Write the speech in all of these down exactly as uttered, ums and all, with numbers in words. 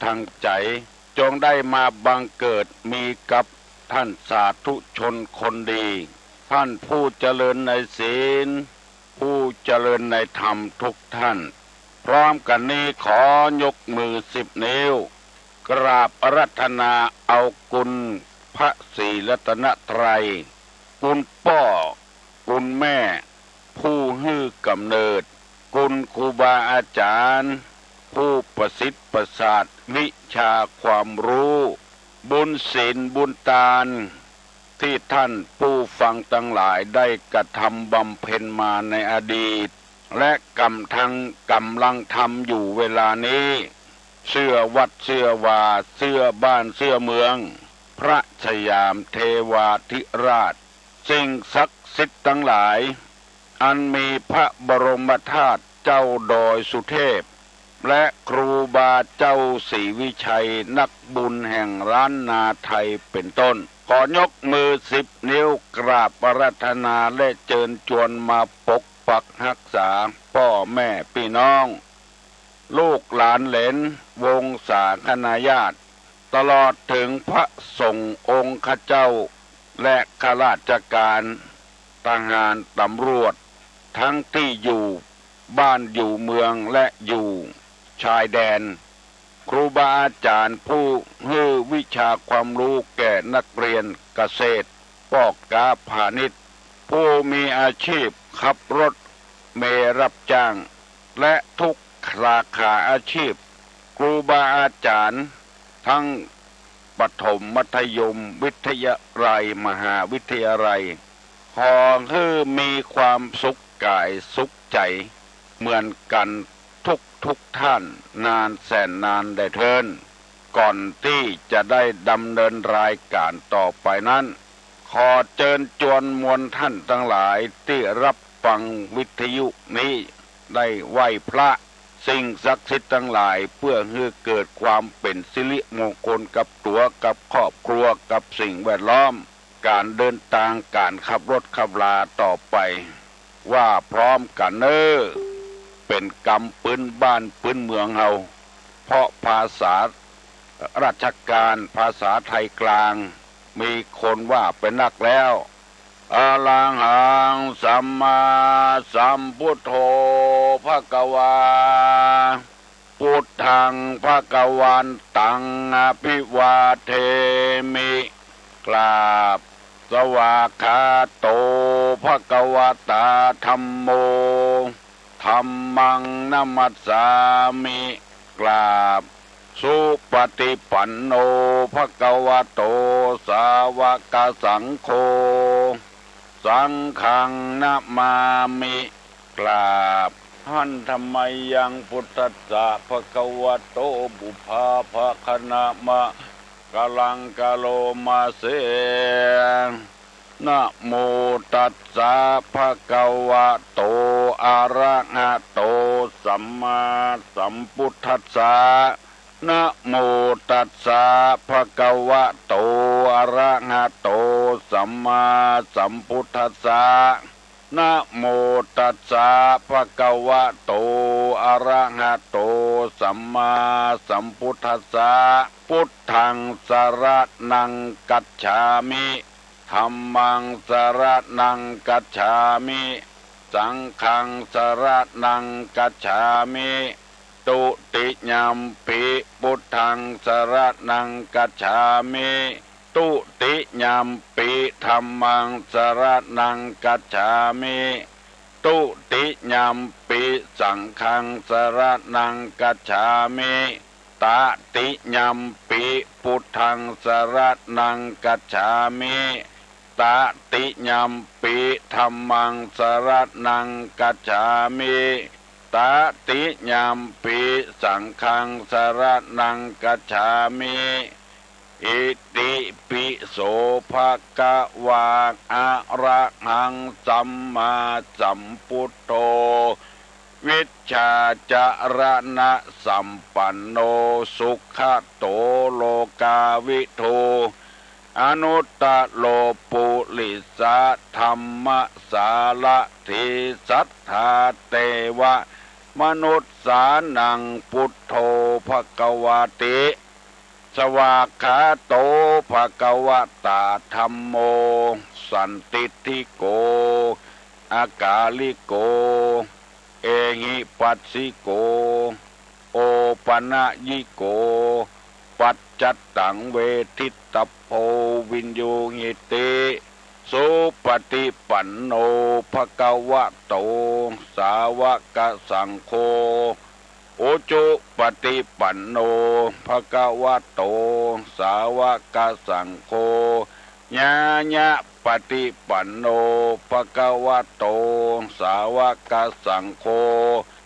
ทางใจ๋ จงได้มาบังเกิดมีกับท่านสาธุชนคนดี ท่านผู้เจริญในศีล ผู้เจริญในธรรมทุกท่าน พร้อมกั๋นนี้ขอยกมือสิบนิ้ว กราบอาราธนาเอาคุณพระศรีรัตนตรัย คุณป้อ คุณแม่ ผู้หื้อกำเนิด คุณครูบาอาจ๋ารย์ ผู้ประสิทธิ์ประสาทวิชาความฮู้ บุญศีลบุญตาน ตี้ท่านผู้ฟังตังหลายได้กระทำบำเพ็ญมาในอดีต และกำทัง ก๋ำลังทำอยู่เวลานี้ เสื้อวัดเสื้อวา เสื้อบ้านเสื้อเมือง พระสยามเทวาธิราช สิ่งศักดิ์สิทธิ์ตังหลาย อันมีพระบรมธาตุเจ้าดอยสุเทพ และครูบาเจ้าศรีวิชัย นักบุญแห่งล้านนาไทยเป็นต้น ขอยกมือสิบนิ้วกราบอาราธนาและเจิญจวนมาปกปักฮักษาป้อแม่ปี้น้อง ลูกหลานเหลนวงศาคณาญาติ ตลอดเถิงพระสงฆ์องค์ข้าเจ้า และข้าราชก๋าน ทหารตำรวจ ตึงตี้อยู่บ้านอยู่เมืองและอยู่ชายแดน ครูบาอาจ๋ารย์ผู้หื้อวิชาความฮู้แก่นักเรียนเกษตร ป้อก๊าพาณิชย์ ผู้มีอาชีพขับรถเมล์รับจ้าง และทุกสาขาอาชีพ ครูบาอาจ๋ารย์ตึงประถมมัธยมวิทยาลัยมหาวิทยาลัย ขอหื้อมีความสุขก๋ายสุขใจ๋เหมือนกั๋นทุกๆ ท่านนานแสนนานแลเทิน ก่อนตี้จะได้ดำเนินรายก๋านต่อไปนั้น ขอเจิญจวนมวลท่านตังหลายตี้ฮับฟังวิทยุนี้ ได้ไหว้พระ สิ่งศักดิ์สิทธิ์ตังหลาย เปื้อหื้อเกิดความเป๋นสิริมงคลกับตั๋ว กับครอบครัว กับสิ่งแวดล้อม ก๋านเดินตาง ก๋านขับรถขับลาต่อไป ว่าพร้อมกั๋นเน่อ เป๋นกำปื๊นบ้านปื๊นเมืองเฮา เพราะภาษาราชก๋าน ภาษาไทยกลาง มีคนว่าไปนักแล้ว อะระหัง สัมมาสัมพุทโธ ภะคะวา พุทธัง ภะคะวันตัง อะภิวาเทมิ กราบ สวากขาโต ภะคะวะตา ธัมโม ธัมมัง นะมัสสามิ กราบ สุปฏิปันโน ภะคะวะโต สาวกสังโฆ สังฆัง นะมามิ กราบ หันธะมะยัง พุทธัสสะ ภะคะวะโต ปุพพาภะคะนะมะ กะลัง กะโรมาเส นะโมตัสสะ ภะคะวะโต อะระหะโต สัมมาสัมพุทธัสสะ นะโมตัสสะ ภะคะวะโต อะระหะโต สัมมาสัมพุทธัสสะ นะโมตัสสะ ภะคะวะโต อะระหะโต สัมมาสัมพุทธัสสะ พุทธัง สะระณัง กัจฉามิ ธัมมัง สะระณัง กัจฉามิ สังฆัง สะระณัง กัจฉามิ ตุติยัมปิ พุทธัง สะระณัง กัจฉามิ ตุติยัมปิ ธัมมัง สะระณัง กัจฉามิ ตุติยัมปิ สังฆัง สะระณัง กัจฉามิ ตะติยัมปิ พุทธัง สะระณัง กัจฉามิ ตะติยัมปิ ธัมมัง สะระณัง กัจฉามิ ตะติยัมปิ สังฆัง สะระณัง กัจฉามิ อิติปิโส ภะคะวา อะระหัง สัมมาสัมพุทโธ วิชชาจะระณะสัมปันโน สุขะโต โลกาวิทู อนุตตะโร ปุริสะธัมมะสารถี สัทธาเตวะ มนุสสานัง ปุทโธ ภะคะวาติ สวากขาโต ภะคะวะตา ธัมโม สันทิฏฐิโก อะกาลิโก เอหิปัสสิโก โอปะนะยิโก ปัจจัตตัง เวทิตตะโพ วินยูหิติ สุปะฏิปันโน ภะคะวะโต สาวะกะสังโฆ อุจุปะฏิปันโน ภะคะวะโต สาวะกะสังโฆ ญาญะปะฏิปันโน ภะคะวะโต สาวะกะสังโฆ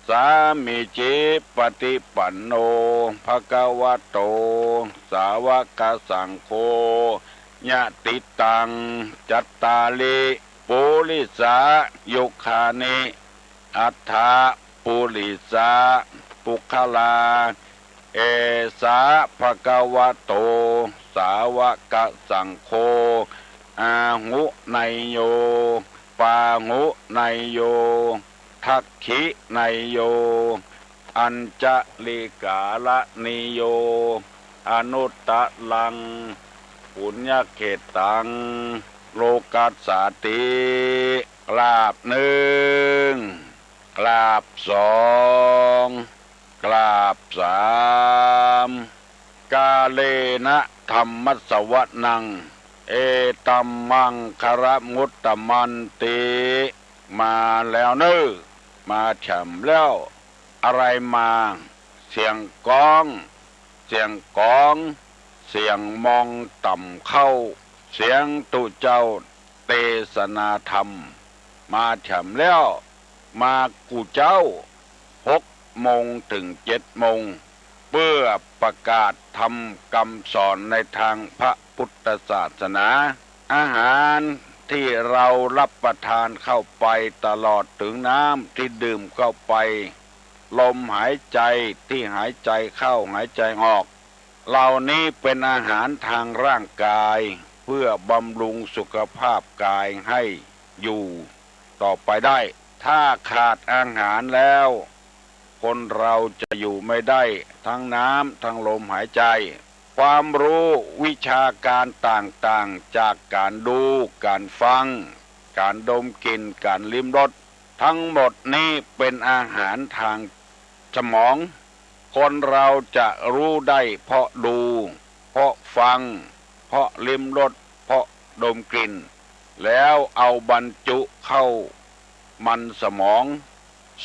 สามีจิปะฏิปันโน ภะคะวะโต สาวะกะสังโฆ ยะติตัง จัตตาริ ปุริสายุคานิ อัฏฐะ ปุริสะ ปุคคลา เอสะ ภะคะวะโต สาวะกะสังโฆ อาหุเนยโย ปาหุเนยโย ทักขิเนยโย อัญจลิกาละเนยโย อนุตตะรัง ปุญญะเขตตัง โลกัสสาติ กราบนึ่ง กราบสอง กราบสาม กาเลนะธัมมัสสวะนัง เอตัมมังคะละมุตตะมันติ มาแล้วเน่อ มาแถมแล้ว อะไรมา เสียงก้อง เสียงกอง เสียงมองต่ำเข้า เสียงตุ๊เจ้าเตสนาธรรม มาแถมแล้ว มากู้เจ๊า หกโมงเถิงเจ็ดโมง เปื้อประกาศธรรมกำสอนในตางพระปุทธศาสนา อาหารตี้เฮาฮับประทานเข้าไปตลอดเถิงน้ำตี้ดื่มเข้าไป ลมหายใจ๋ตี้หายใจ๋เข้าหายใจ๋ออก เหล่านี้เป๋นอาหารตางร่างก๋าย เปื้อบำรุงสุขภาพก๋ายหื้ออยู่ต่อไปได้ ถ้าขาดอาหารแล้ว คนเฮาจะอยู่ไม่ได้ ตึงน้ำตึงลมหายใจ๋ ความฮู้วิชาก๋านต่างๆ จากก๋านดู ก๋านฟัง ก๋านดมกลิ่น ก๋านลิ้มรส ตึงหมดนี้เป๋นอาหารตางสมอง คนเฮาจะฮู้ได้เพราะดู เพราะฟัง เพราะลิ้มรส เพราะดมกลิ่น แล้วเอาบรรจุเข้ามันสมอง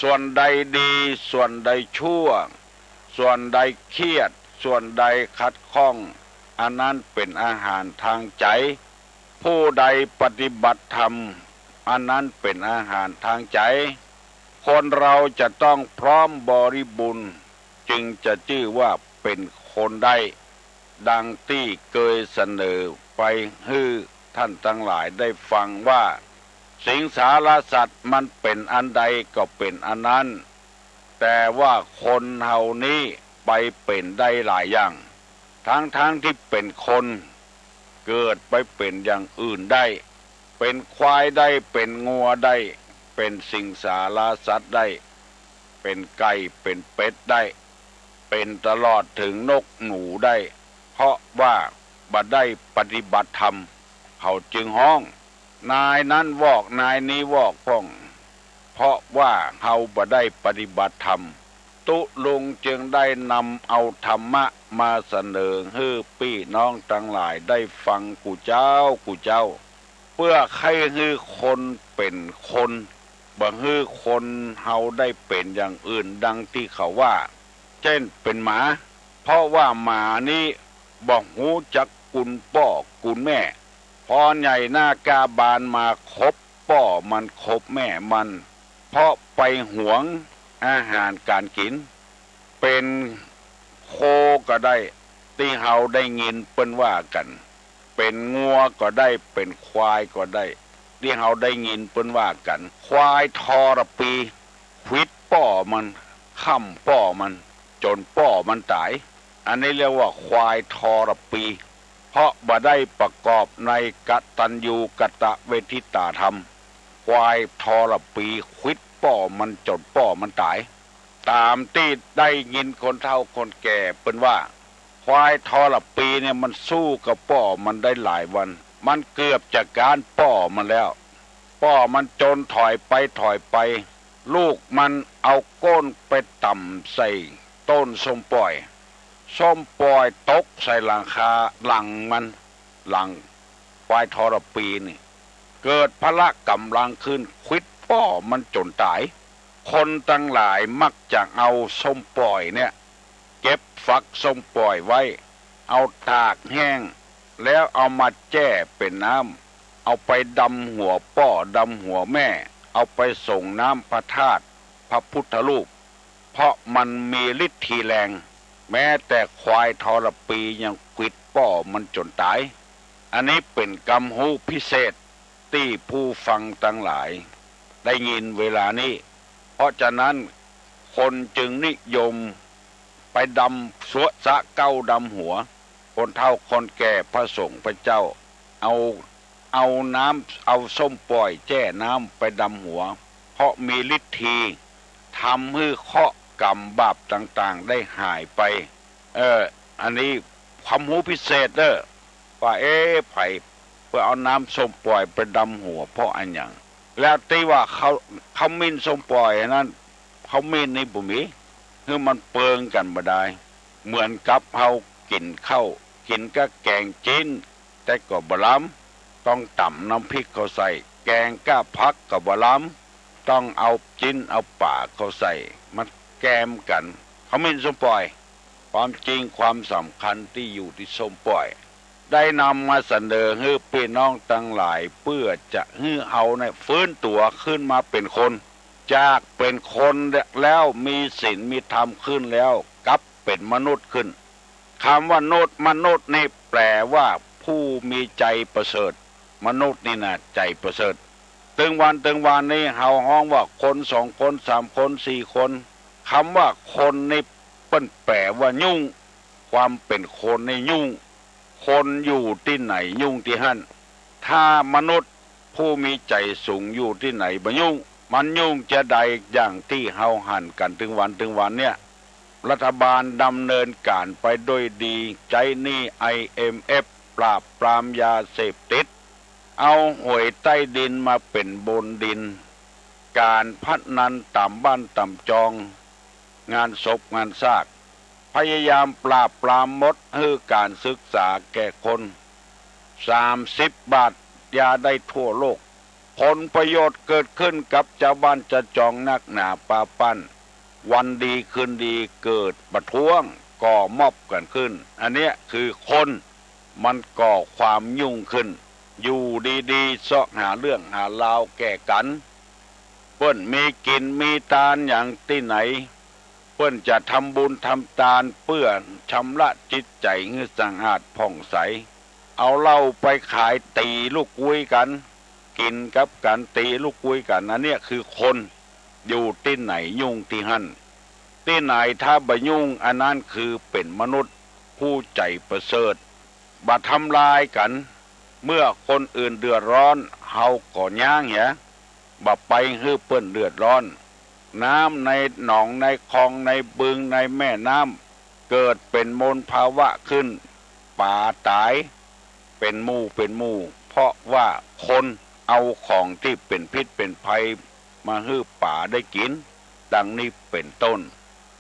ส่วนใดดี ส่วนใดชั่ว ส่วนใดเครียด ส่วนใดขัดข้อง อันนั้นเป๋นอาหารตางใจ๋ ผู้ใดปฏิบัติธรรม อันนั้นเป๋นอาหารตางใจ๋ คนเฮาจะต้องพร้อมบริบูรณ์ จึงจะจื้อว่าเป๋นคนได้ ดังตี้เกยเสนอไปหื้อต้านตังหลายได้ฟังว่า สิงสารสัตว์มันเป๋นอันใดก็เป๋นอันนั้น แต่ว่าคนเฮานี้ไปเป๋นได้หลายอย่าง ตึงๆ ตี้เป๋นคน เกิดไปเป๋นอย่างอื่นได้ เป๋นควายได้ เป๋นงัวได้ เป๋นสิงสารสัตว์ได้ เป๋นไก่ เป๋นเป็ดได้ เป๋นตลอดเถิงนกหนูได้ เพราะว่าบ่ได้ปฏิบัติธรรม เขาจึงฮ้อง นายนั้นวอก นายนี้วอกพ่อง เพราะว่าเฮาบ่ได้ปฏิบัติธรรม ตุ๊ลุงจึงได้นำเอาธรรมะมาเสนอหื้อปี้น้องตังหลายได้ฟังกู้เจ๊ากู้เจ๊า เปื้อใค่หื้อคนเป๋นคน บ่หื้อคนเฮาได้เป๋นอย่างอื่นดังตี้เขาว่า เจ้นเป๋นหมา เพราะว่าหมานี้บ่ฮู้จักกุณป้อกุณแม่ พอใหญ่หน้ากล้าบานมาคบป้อมันคบแม่มัน เพราะไปหวงอาหารก๋านกิ๋น เป๋นโคก็ได้ ตี้เฮาได้ยินเปิ้นว่ากั๋น เป๋นงัวก็ได้ เป๋นควายก็ได้ ตี้เฮาได้ยินเปิ้นว่ากั๋น ควายทรปี ขวิดป้อมัน ค่ำป้อมัน จ๋นป้อมันต๋าย อันนี้เรียกว่าควายทรปี เพราะบ่ได้ประกอบในกตัญญูกตเวทิตาธรรม ควายทรปี ขวิดป้อมัน จ๋นป้อมันต๋าย ต๋ามตี้ได้ยินคนเฒ่าคนแก่เปิ้นว่า ควายทรปีเนี่ยมันสู้กับป้อมันได้หลายวัน มันเกือบจะก๊านป้อมันแล้ว ป้อมันจนถอยไปถอยไป ลูกมันเอาก้นไปต่ำใส่ต้นส้มป่อย ส้มป่อยตกใส่หลังคาหลังมัน หลังควายทรปีนี่ เกิดพละก๋ำลังขึ้น ขวิดป้อมันจ๋นต๋าย คนตังหลายมักจะเอาส้มป่อยเนี่ย เก็บฝักส้มป่อยไว้ เอาตากแห้ง แล้วเอามาแจ้เป๋นน้ำ เอาไปดำหัวป้อดำหัวแม่ เอาไปสรงน้ำพระธาตุพระพุทธรูป เพราะมันมีฤทธิ์แรง แม้แต่ควายทรปียังขวิดป้อมันจ๋นต๋าย อันนี้เป๋นกำฮู้พิเศษตี้ผู้ฟังตังหลายได้ยินเวลานี้ เพราะฉะนั้นคนจึงนิยมไปดำสระ สระเก๊าดำหัว คนเฒ่าคนแก่พระสงฆ์พระเจ้า เอา เอาน้ำ เอาส้มป่อยแจ้น้ำไปดำหัว เพราะมีฤทธีทำหื้อเคราะห์กรรมบาปต่างๆ ได้หายไป เออ อันนี้ความฮู้พิเศษเด้อ ว่า เอ๊ะ ใผเปิ้นเอาน้ำส้มป่อยไปดำหัวเพราะอะหยัง แล้วตี้ว่าเขา ขมิ้นส้มป่อยอันนั้น ขมิ้นนี่บ่มี หื้อมันเปิงกั๋นบ่ดาย เหมือนกับเฮากิ๋นข้าว กิ๋นกับแก๋งจิ๊น แต่ก็บ่ลำ ต้องต๋ำน้ำพริกเข้าใส่ แก๋งกับผักก็บ่ลำ ต้องเอาจิ๊นเอาป๋าเข้าใส่ มันแกมกั๋น ขมิ้นส้มป่อย ความจริงความสำคัญตี้อยู่ตี้ส้มป่อย ได้นำมาเสนอหื้อปี้น้องตังหลาย เปื้อจะหื้อเฮาเนี่ยฟื้นตั๋วขึ้นมาเป๋นคน จากเป๋นคนแล้วมีศีลมีธรรมขึ้นแล้ว กลับเป๋นมนุษย์ขึ้น กำว่ามนุษย์ มนุษย์นี่แปลว่าผู้มีใจ๋ประเสริฐ มนุษย์นี่นะใจ๋ประเสริฐ ตึงวันตึงวันนี้เฮาฮ้องว่าคนสองคนสามคนสี่คน กำว่าคนนี่เปิ้นแปลว่ายุ่ง ความเป๋นคนนี่ยุ่ง คนอยู่ตี้ไหนยุ่งตี้หั้น ถ้ามนุษย์ผู้มีใจ๋สูงอยู่ตี้ไหนบ่ยุ่ง มันยุ่งจาใด อย่างตี้เฮาหันกั๋นตึงวันตึงวันเนี่ย รัฐบาลดำเนินก๋านไปด้วยดี ใจ๊หนี้ ไอเอ็มเอฟ ปราบปรามยาเสพติด เอาหวยใต้ดินมาเป๋นบนดิน ก๋านพนันต๋ามบ้านต๋ามจอง งานศพงานซาก พยายามปราบปรามหมด หื้อก๋านศึกษาแก่คน สามสิบบาท ยาได้ทั่วโลก ผลประโยชน์เกิดขึ้นกับจาวบ้านจาวจองนักหนาปาปัน วันดีคืนดีเกิดประท้วงก่อม็อบกั๋นขึ้น อันเนี้ยคือคน มันก่อความยุ่งขึ้น อยู่ดีๆ เซาะหาเรื่องหาราวแก่กั๋น เปิ้นมีกิ๋นมีตานอย่างตี้ไหน เปิ้นจะทำบุญทำตานเปื้อชำระจิตใจ๋หื้อสะอาดผ่องใส เอาเหล้าไปขายตี๋ลูกกุ้ยกั๋น กิ๋นกับกั๋นตี๋ลูกกุ้ยกั๋น อันเนี้ยคือคน อยู่ตี้ไหนยุ่งตี้หั้น ตี้ไหนถ้าบ่ยุ่ง อันนั้นคือเป๋นมนุษย์ผู้ใจ๋ประเสริฐ บ่ทำลายกั๋น เมื่อคนอื่นเดือดร้อน เฮาก็ย้างเหีย บ่ไปหื้อเปิ้นเดือดร้อน น้ำในหนองในคลองในบึงในแม่น้ำ เกิดเป๋นมลภาวะขึ้น ป๋าต๋ายเป๋นหมู่เป๋นหมู่ เพราะว่าคนเอาของตี้เป๋นพิษเป๋นภัยมาหื้อป๋าได้กิ๋น ดังนี้เป๋นต้น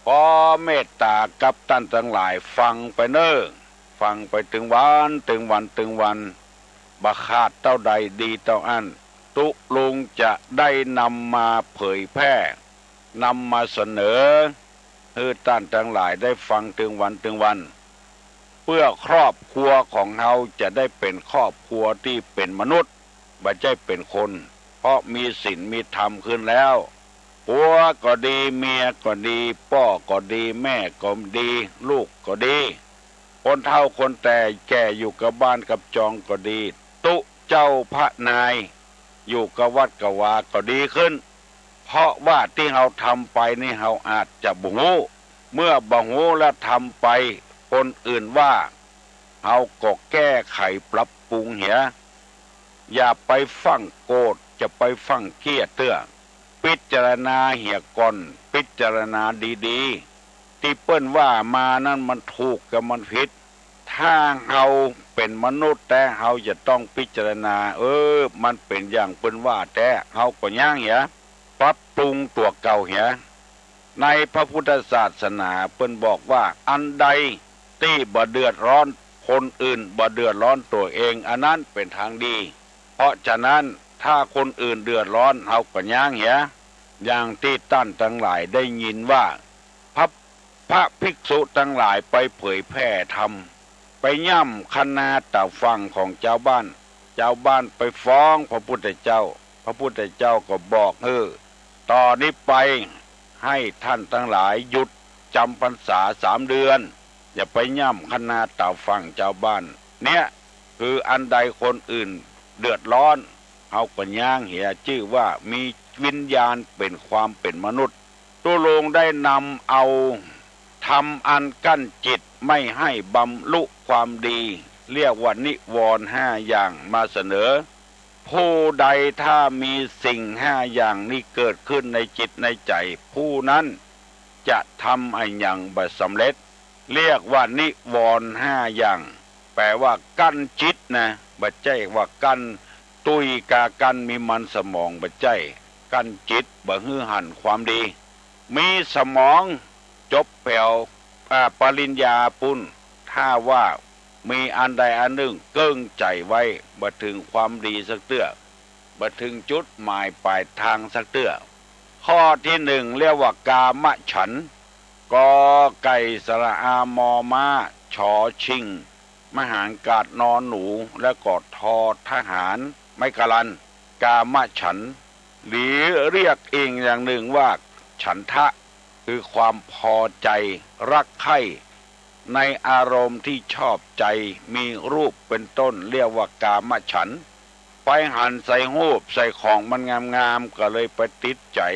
ขอเมตต๋ากับต้านตังหลายฟังไปเน่อ ฟังไปตึงวันตึงวันตึงวัน บ่ขาดเต้าใดดีเต้าอั้น ตุ๊ลุงจะได้นำมาเผยแพร่ นำมาเสนอ หื้อต้านตังหลายได้ฟังตึงวันตึงวัน เปื้อครอบครัวของเฮาจะได้เป๋นครอบครัวตี้เป๋นมนุษย์ บ่ใจ้เป๋นคน เพราะมีศีลมีธรรมขึ้นแล้ว ผัวก็ดี เมียก็ดี ป้อก็ดี แม่ก็ดี ลูกก็ดี คนเฒ่าคนแก่อยู่กับบ้านกับจองก็ดี ตุ๊เจ้าพระนาย อยู่กับวัดกับวาก็ดีขึ้น เพราะว่าตี้เฮาทำไปนี่เฮาอาจจะบ่ฮู้ เมื่อบ่ฮู้แล้วทำไป คนอื่นว่า เฮาก็แก้ไขปรับปรุงเหีย อย่าไปฟั่งโกรธ อย่าไปฟั่งเคียดเตื้อ พิจารณาเหียก่อน พิจารณาดีๆ ตี้เปิ้นว่ามานั้นมันถูกกับมันผิด ถ้าเฮาเป๋นมนุษย์แต๊เฮาจะต้องพิจารณา เออ มันเป๋นอย่างเปิ้นว่าแต๊ เฮาก็ยั้งเหีย ปรับปรุงตั๋วเก่าเหีย ในพระพุทธศาสนาเปิ้นบอกว่า อันใดตี้บ่เดือดร้อนคนอื่น บ่เดือดร้อนตั๋วเอง อันนั้นเป๋นตางดี เพราะฉะนั้นถ้าคนอื่นเดือดร้อน เฮาก็ยั้งเหีย อย่างตี้ต้านตังหลายได้ยินว่า พระ พระภิกษุตังหลายไปเผยแผ่ธรรม ไปย่ำคะนาต๋าฝั่งของจาวบ้าน จาวบ้านไปฟ้องพระพุทธเจ้า พระพุทธเจ้าก็บอก เออ ต่อนี้ไปให้ต้านตังหลายหยุดจ๋ำพรรษาสามเดือน อย่าไปย่ำคะนาต๋าฝั่งจาวบ้าน เนี่ย คืออันใดคนอื่นเดือดร้อน เฮาก็ยั้งเหีย จื้อว่ามีวิญญาณเป๋นความเป๋นมนุษย์ ตุลงได้นำเอาธรรมอันกั้นจิตไม่ให้บรรลุความดี เรียกว่านิวรณ์ห้าอย่างมาเสนอ ผู้ใดถ้ามีสิ่งห้าอย่างนี้เกิดขึ้นในจิตในใจ๋ ผู้นั้นจะทำอะหยังบ่สำเร็จ เรียกว่านิวรณ์ห้าอย่าง แปลว่ากั้นจิตนะ บ่ใจ้ว่ากั้นตุ้ยกากั้นมีมันสมอง บ่ใจ้ กั้นจิตบ่หื้อหันความดี มีสมองจบแผว อ่า ปริญญาปู้น ถ้าว่ามีอันใดอันนึ่งเกิ่งใจ๋ไว้ บ่เถิงความดีสักเตื้อ บ่เถิงจุดหมายป๋ายตางสักเตื้อ ข้อตี้นึ่งเรียกว่ากามฉันท์ กอไก่สระอา มอม้า ชอชิง มหางกาด นอหนู แล้วก็ทอทหาร ไม้กาลัน กามฉันท์ หรือเรียกอีกอย่างนึ่งว่าฉันทะ คือความพอใจ๋ รักใคร่ ในอารมณ์ตี้ชอบใจ๋ มีรูปเป๋นต้น เรียกว่ากามฉันท์ ไปหันใส่รูปใส่ของมันงามๆ ก็เลยไปติดใจ๋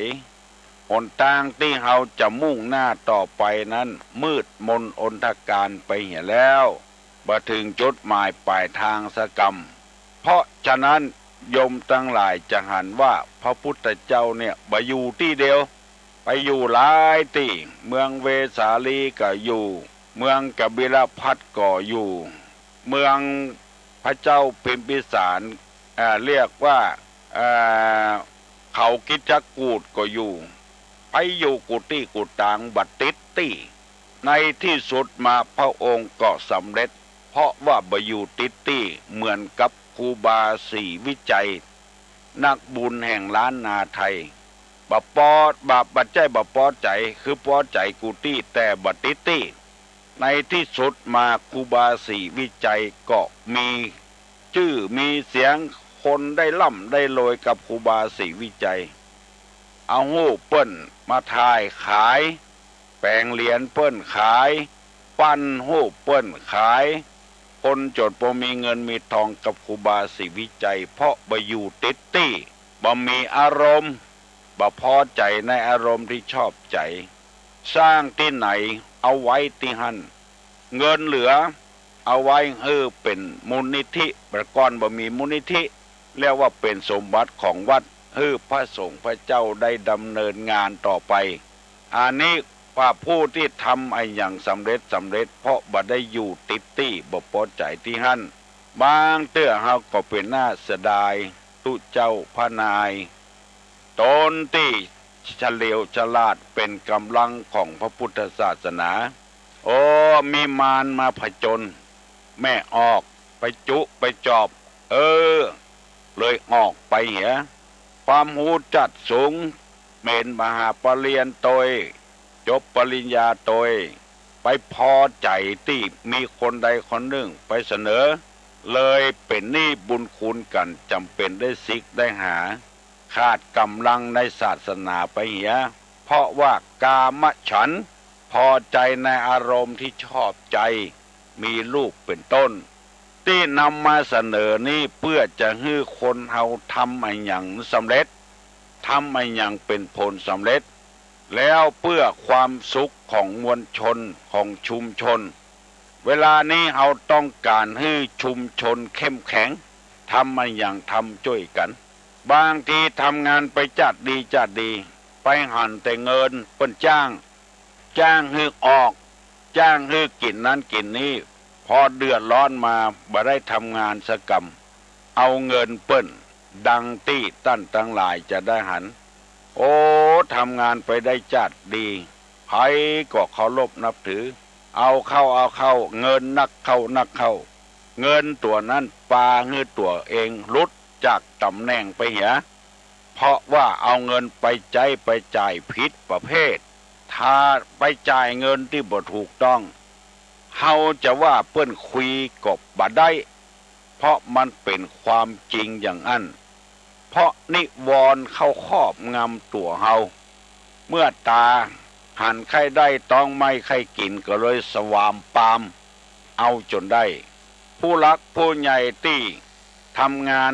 หนตางตี้เฮาจะมุ่งหน้าต่อไปนั้นมืดมนอนธการไปเหียแล้ว บ่เถิงจุดหมายป๋ายตางสักกำ เพราะฉะนั้นโยมตังหลายจะหันว่าพระพุทธเจ้าเนี่ยบ่อยู่ตี้เดียว ไปอยู่หลายตี้ เมืองเวสาลีก็อยู่ เมืองกบิลพัสดุ์ก็อยู่ เมืองพระเจ้าพิมพิสาร อ่า เรียกว่า อ่า เขาคิชกูฏก็อยู่ ไปอยู่กู้ตี้กู้ตางบ่ติดตี้ ในตี้สุดมาพระองค์ก็สำเร็จ เพราะว่าบ่อยู่ติดตี้ เหมือนกับครูบาศรีวิชัย นักบุญแห่งล้านนาไทย บ่ปอ บ่ บ่ใจ้บ่ปอใจ๋ คือปอใจ๋กู้ตี้ แต่บ่ติดตี้ ในตี้สุดมาครูบาศรีวิชัยก็มีจื้อมีเสียง คนได้ร่ำได้รวยกับครูบาศรีวิชัย เอาฮูปเปิ้นมาถ่ายขาย แป๋งเหรียญเปิ้นขาย ปั้นฮูปเปิ้นขาย คนจ๋นบ่มีเงินมีตองกับครูบาศรีวิชัย เพราะบ่อยู่ติดตี้ บ่มีอารมณ์ บ่ปอใจ๋ในอารมณ์ตี้ชอบใจ๋ สร้างตี้ไหนเอาไว้ตี้หั้น เงินเหลือเอาไว้หื้อเป๋นมูลนิธิ แต่ก่อนบ่มีมูลนิธิ เรียกว่าเป๋นสมบัติของวัด หื้อพระสงฆ์พระเจ้าได้ดำเนินงานต่อไป อันนี้ว่าผู้ตี้ทำอะหยังสำเร็จสำเร็จ เพราะบ่ได้อยู่ติดตี้ บ่ปอใจ๋ตี้หั้น บางเตื้อเฮาก็เป๋นหน้าเสียดาย ตุ๊เจ้าพระนาย ต๋นตี้เฉลียวฉลาดเป๋นก๋ำลังของพระพุทธศาสนา โอ้ มีมารมาผจญ แม่ออกไปจุไปจอบ เออ เลยออกไปเหีย ความฮู้จักสูง เป๋นมหาปริญญาโตย จบปริญญาโตย ไปปอใจ๋ตี้มีคนใดคนนึ่งไปเสนอ เลยเป๋นหนี้บุญคุณกั๋น จ๋ำเป๋นได้สิกได้หา ขาดก๋ำลังในศาสนาไปเหีย เพราะว่ากามฉันท์ ปอใจ๋ในอารมณ์ตี้ชอบใจ๋ มีรูปเป๋นต้น ตี้นำมาเสนอนี้เปื้อจะหื้อคนเฮาทำอะหยังสำเร็จ ทำอะหยังเป๋นผลสำเร็จ แล้วเปื้อความสุขของมวลชน ของชุมชน เวลานี้เฮาต้องก๋านหื้อชุมชนเข้มแข็ง ทำอะหยังทำจ้วยกั๋น บางทีทำงานไปจ๊าดดีจ๊าดดี ไป ไปหันแต่เงินเปิ้นจ้าง จ้างหื้อออก จ้างหื้อกิ๋นนั้นกิ๋นนี้ พอเดือดร้อนมาบ่ได้ทำงานสักกำ เอาเงินเปิ้น ดังตี้ต้านตังหลายจะได้หัน โอ้ ทำงานไปได้จ๊าดดี ใผก็เคารพนับถือ เอาเข้าเอาเข้า เงินนักเข้านักเข้า เงินตั๋วนั้นปาหื้อตั๋วเองหลุดจากต๋ำแหน่งไปเหีย เพราะว่าเอาเงินไปใจ๊ไปจ่ายผิดประเภท ถ้าไปจ่ายเงินตี้บ่ถูกต้อง เฮาจะว่าเปิ้นคุยก็บ่ได้ เพราะมันเป๋นความจริงอย่างอั้น เพราะนิวรณ์เข้าครอบงำตั๋วเฮา เมื่อต๋าหันใค่ได้ต๊องไหม้ใค่กิ๋นก็เลยสวามปาม เอาจ๋นได้ ผู้หลักผู้ใหญ่ตี้ทำงาน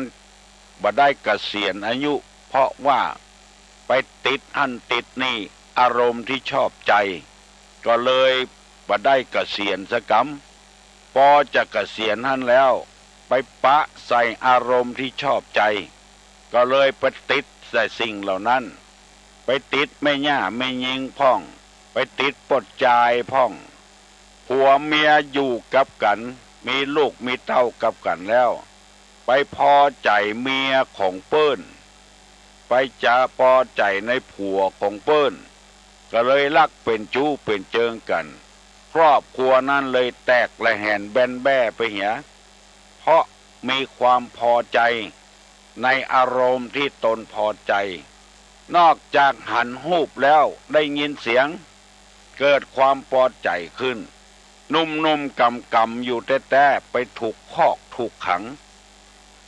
บ่ได้เกษียณอายุ เพราะว่าไปติดหั้นติดนี่ อารมณ์ตี้ชอบใจ๋ ก็เลยบ่ได้เกษียณสักกำ ปอจะเกษียณหั้นแล้ว ไปปะใส่อารมณ์ตี้ชอบใจ๋ ก็เลยไปติดใส่สิ่งเหล่านั้น ไปติดแม่หญ้าแม่ญิงพ่อง ไปติดป้อจายพ่อง ผัวเมียอยู่กับกั๋น มีลูกมีเต้ากับกั๋นแล้ว ไปพอใจ๋เมียของเปิ้น ไปจะปอใจ๋ในผัวของเปิ้น ก็เลยลักเป๋นจู๊เป๋นเจิงกั๋น ครอบครัวนั้นเลยแตกระแหงแบนแบ้ไปเหีย เพราะมีความพอใจ๋ในอารมณ์ตี้ตนพอใจ๋ นอกจากหันฮูปแล้วได้ยินเสียง เกิดความปอใจ๋ขึ้น หนุ่มๆ ก๋ำๆ อยู่แต๊ๆ ไปถูกคอกถูกขัง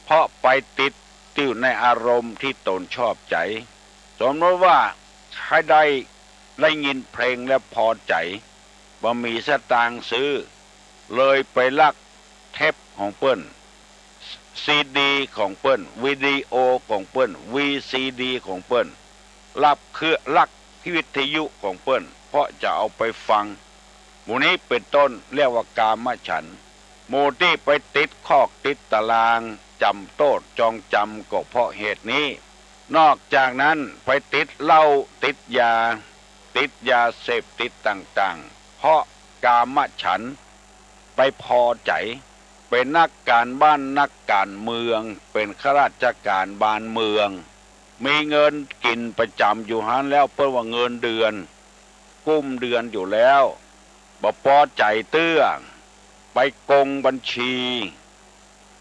เพราะไปติดอยู่ในอารมณ์ตี้ตนชอบใจ๋ สมมติว่าใผได้ ได้ยินเพลงแล้วพอใจ๋ บ่มีสตางค์ซื้อ เลยไปลักเทปของเปิ้น ซีดีของเปิ้น วิดีโอของเปิ้น วีซีดีของเปิ้น ลักเครื่อง ลักวิทยุของเปิ้น เพราะจะเอาไปฟัง หมู่นี้เป๋นต้นเรียกว่ากามฉันท์ หมู่ตี้ไปติดคอกติดตาราง จ๋ำโต้ษจองจำก็เพราะเหตุนี้ นอกจากนั้นไปติดเหล้าติดยา ติดยาเสพติดต่างๆ เพราะกามฉันท์ ไปพอใจ๋ เป๋นนักก๋านบ้านนักก๋านเมือง เป๋นข้าราชก๋านบ้านเมือง มีเงินกิ๋นประจ๋ำอยู่หั้นแล้ว เปิ้นว่าเงินเดือน กุ้มเดือนอยู่แล้ว บ่ปอใจ๋เตื้อ ไปโกงบัญชี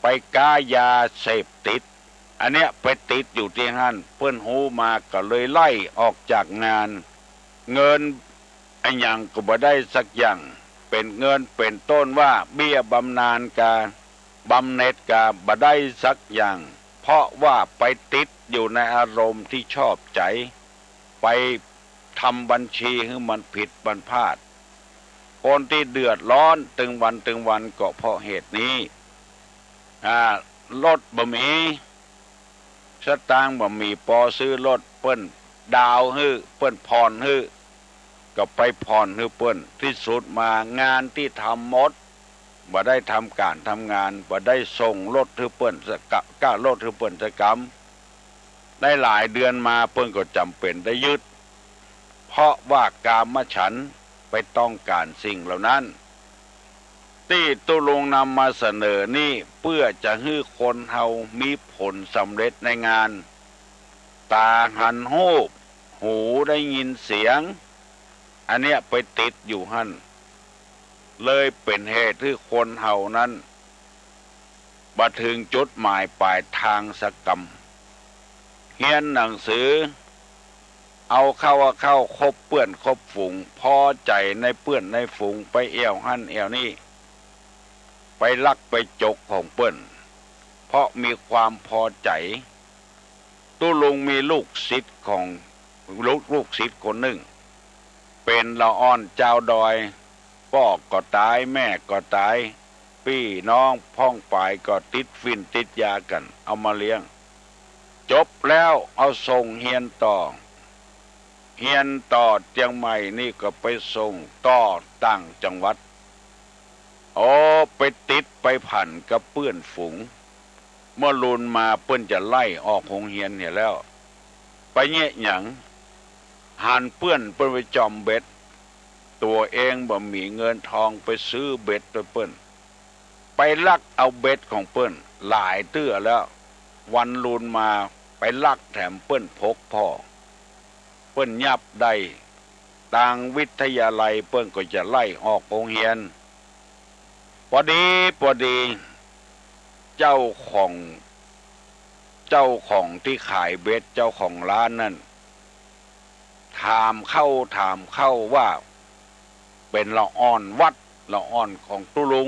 ไปก๊ายาเสพติด อันเนี้ยไปติดอยู่ตี้หั้น เปิ้นฮู้มาก็เลยไล่ออกจากงาน เงินอะหยังก็บ่ได้สักอย่าง เป๋นเงินเป๋นต้นว่าเบี้ยบำนาญกา บำเหน็จกา บ่ได้สักอย่าง เพราะว่าไปติดอยู่ในอารมณ์ตี้ชอบใจ๋ ไปทำบัญชีหื้อมันผิดมันพลาด คนตี้เดือดร้อนตึงวันตึงวันก็เพราะเหตุนี้ อ่า รถบ่มี สตางค์บ่มีปอซื้อรถ เปิ้นดาวน์หื้อ เปิ้นผ่อนหื้อ ก็ไปผ่อนหื้อเปิ้น ตี้สุดมางานตี้ทำหมด บ่ได้ทำก๋านทำงาน บ่ได้ส่งรถหื้อเปิ้นสักกะ ก๊ารถหื้อเปิ้นสักกำ ได้หลายเดือนมาเปิ้นก็จ๋ำเป๋นได้ยึด เพราะว่ากามฉันท์ไปต้องก๋านสิ่งเหล่านั้น ตี้ตุ๊ลุงนำมาเสนอนี่เปื้อจะหื้อคนเฮามีผลสำเร็จในงาน ต๋าหันฮูป หูได้ยินเสียง อันเนี้ยไปติดอยู่หั้น เลยเป๋นเหตุหื้อคนเฮานั้น บ่เถิงจุดหมายป๋ายตางสักกำ เฮียนหนังสือ เอาเข้าเอาเข้า คบเปื้อนคบฝูง พอใจ๋ในเปื้อนในฝูง ไปแอ่วหั้นแอ่วนี่ ไปลักไปจกของเปิ้น เพราะมีความพอใจ๋ ตุ๊ลุงมีลูกศิษย์ของ ลูก ลูกศิษย์คนนึ่ง เป๋นละอ่อนจาวดอย ป้อก็ต๋าย แม่ก็ต๋าย ปี้น้องพ่องป๋ายก็ติดฝิ่นติดยากั๋น เอามาเลี้ยง จบแล้วเอาส่งเฮียนต่อ เฮียนต่อเจียงใหม่นี่ก็ไปส่งต่อต่างจังหวัด โอ้ ไปติดไปพันกับเปื้อนฝูง เมื่อลุนมาเปิ้นจะไล่ออกโฮงเฮียนเหียแล้ว ไปเยียะหยัง หันเปื้อน เปิ้นไปจ่อมเบ็ด ตั๋วเองบ่มีเงินทองไปซื้อเบ็ดตวยเปิ้น ไปลักเอาเบ็ดของเปิ้นหลายเตื้อแล้ว วันลุนมาไปลักแถมเปิ้นพกผ่อ เปิ้นยับได้ ตางวิทยาลัยเปิ้นก็จะไล่ออกโฮงเฮียน ปอดีปอดี เจ้าของ เจ้าของตี้ขายเบ็ด เจ้าของร้านนั้น ถามเข้าถามเข้าว่า เป๋นละอ่อนวัดละอ่อนของตุ๊ลุง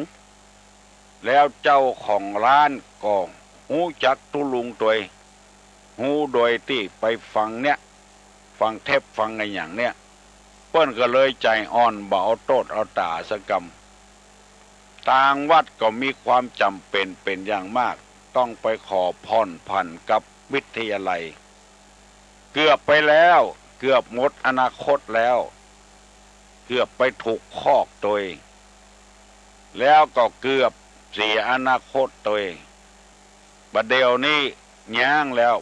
แล้วเจ้าของร้านก็ฮู้จักตุ๊ลุงตวย ฮู้โดยตี้ไปฟังเนี่ย ฟังเทปฟังอะหยังเนี่ย เปิ้นก็เลยใจ๋อ่อน บ่เอาโต้ษเอาต๋าสักกำ ตางวัดก็มีความจ๋ำเป๋นเป๋นอย่างมาก ต้องไปขอผ่อนผันกับวิทยาลัย เกือบไปแล้ว เกือบหมดอนาคตแล้ว เกือบไปถูกคอกตวย แล้วก็เกือบเสียอนาคตตวย บ่าเดี่ยวนี้ย้างแล้ว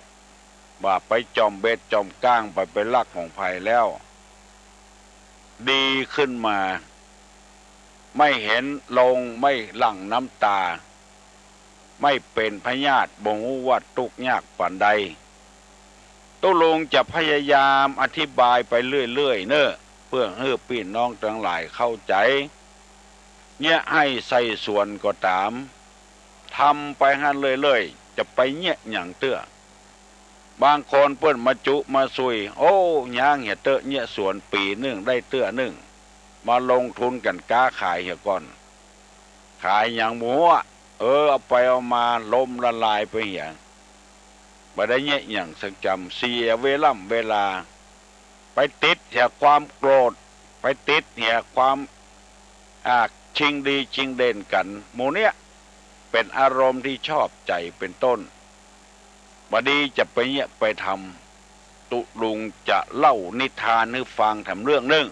บ่าไปจ่อมเบ็ดจ่อมก้าง บ่าไปลักของใผแล้ว ดีขึ้นมา ไม่เห็นลง ไม่หลั่งน้ำต๋า ไม่เป๋นพยาธิ บ่ฮู้ว่าตุ๊กข์ยากปานใด ตุ๊ลุงจะพยายามอธิบายไปเรื่อยๆ เน่อ เปื้อหื้อปี้น้องตังหลายเข้าใจ๋ เยียะหื้อไส่สวนก็ต๋าม ทำไปหั้นเรื่อยๆ จะไปเยียะหยังเตื้อ บางคนเปิ้นมาจุมาซุย โอ้ ย้างเหียเต๊อะ เยียะสวนปี๋นึ่งได้เตื้อนึ่ง มาลงทุนกั๋นก๊าขายเหียก่อน ขายหยังบ่ฮู้ เออ เอาไปเอามาล้มละลายไปเหีย บ่ได้เยียะหยังสักจำ เสียเวล่ำเวลา ไปติดเหียความโกรธ ไปติดเหียความ อ่า ชิงดีชิงเด่นกั๋น หมู่เนี้ยเป๋นอารมณ์ตี้ชอบใจ๋เป๋นต้น บ่าดีจะไปเยียะไปทำ ตุ๊ลุงจะเล่านิทานหื้อฟังแถมเรื่องนึ่ง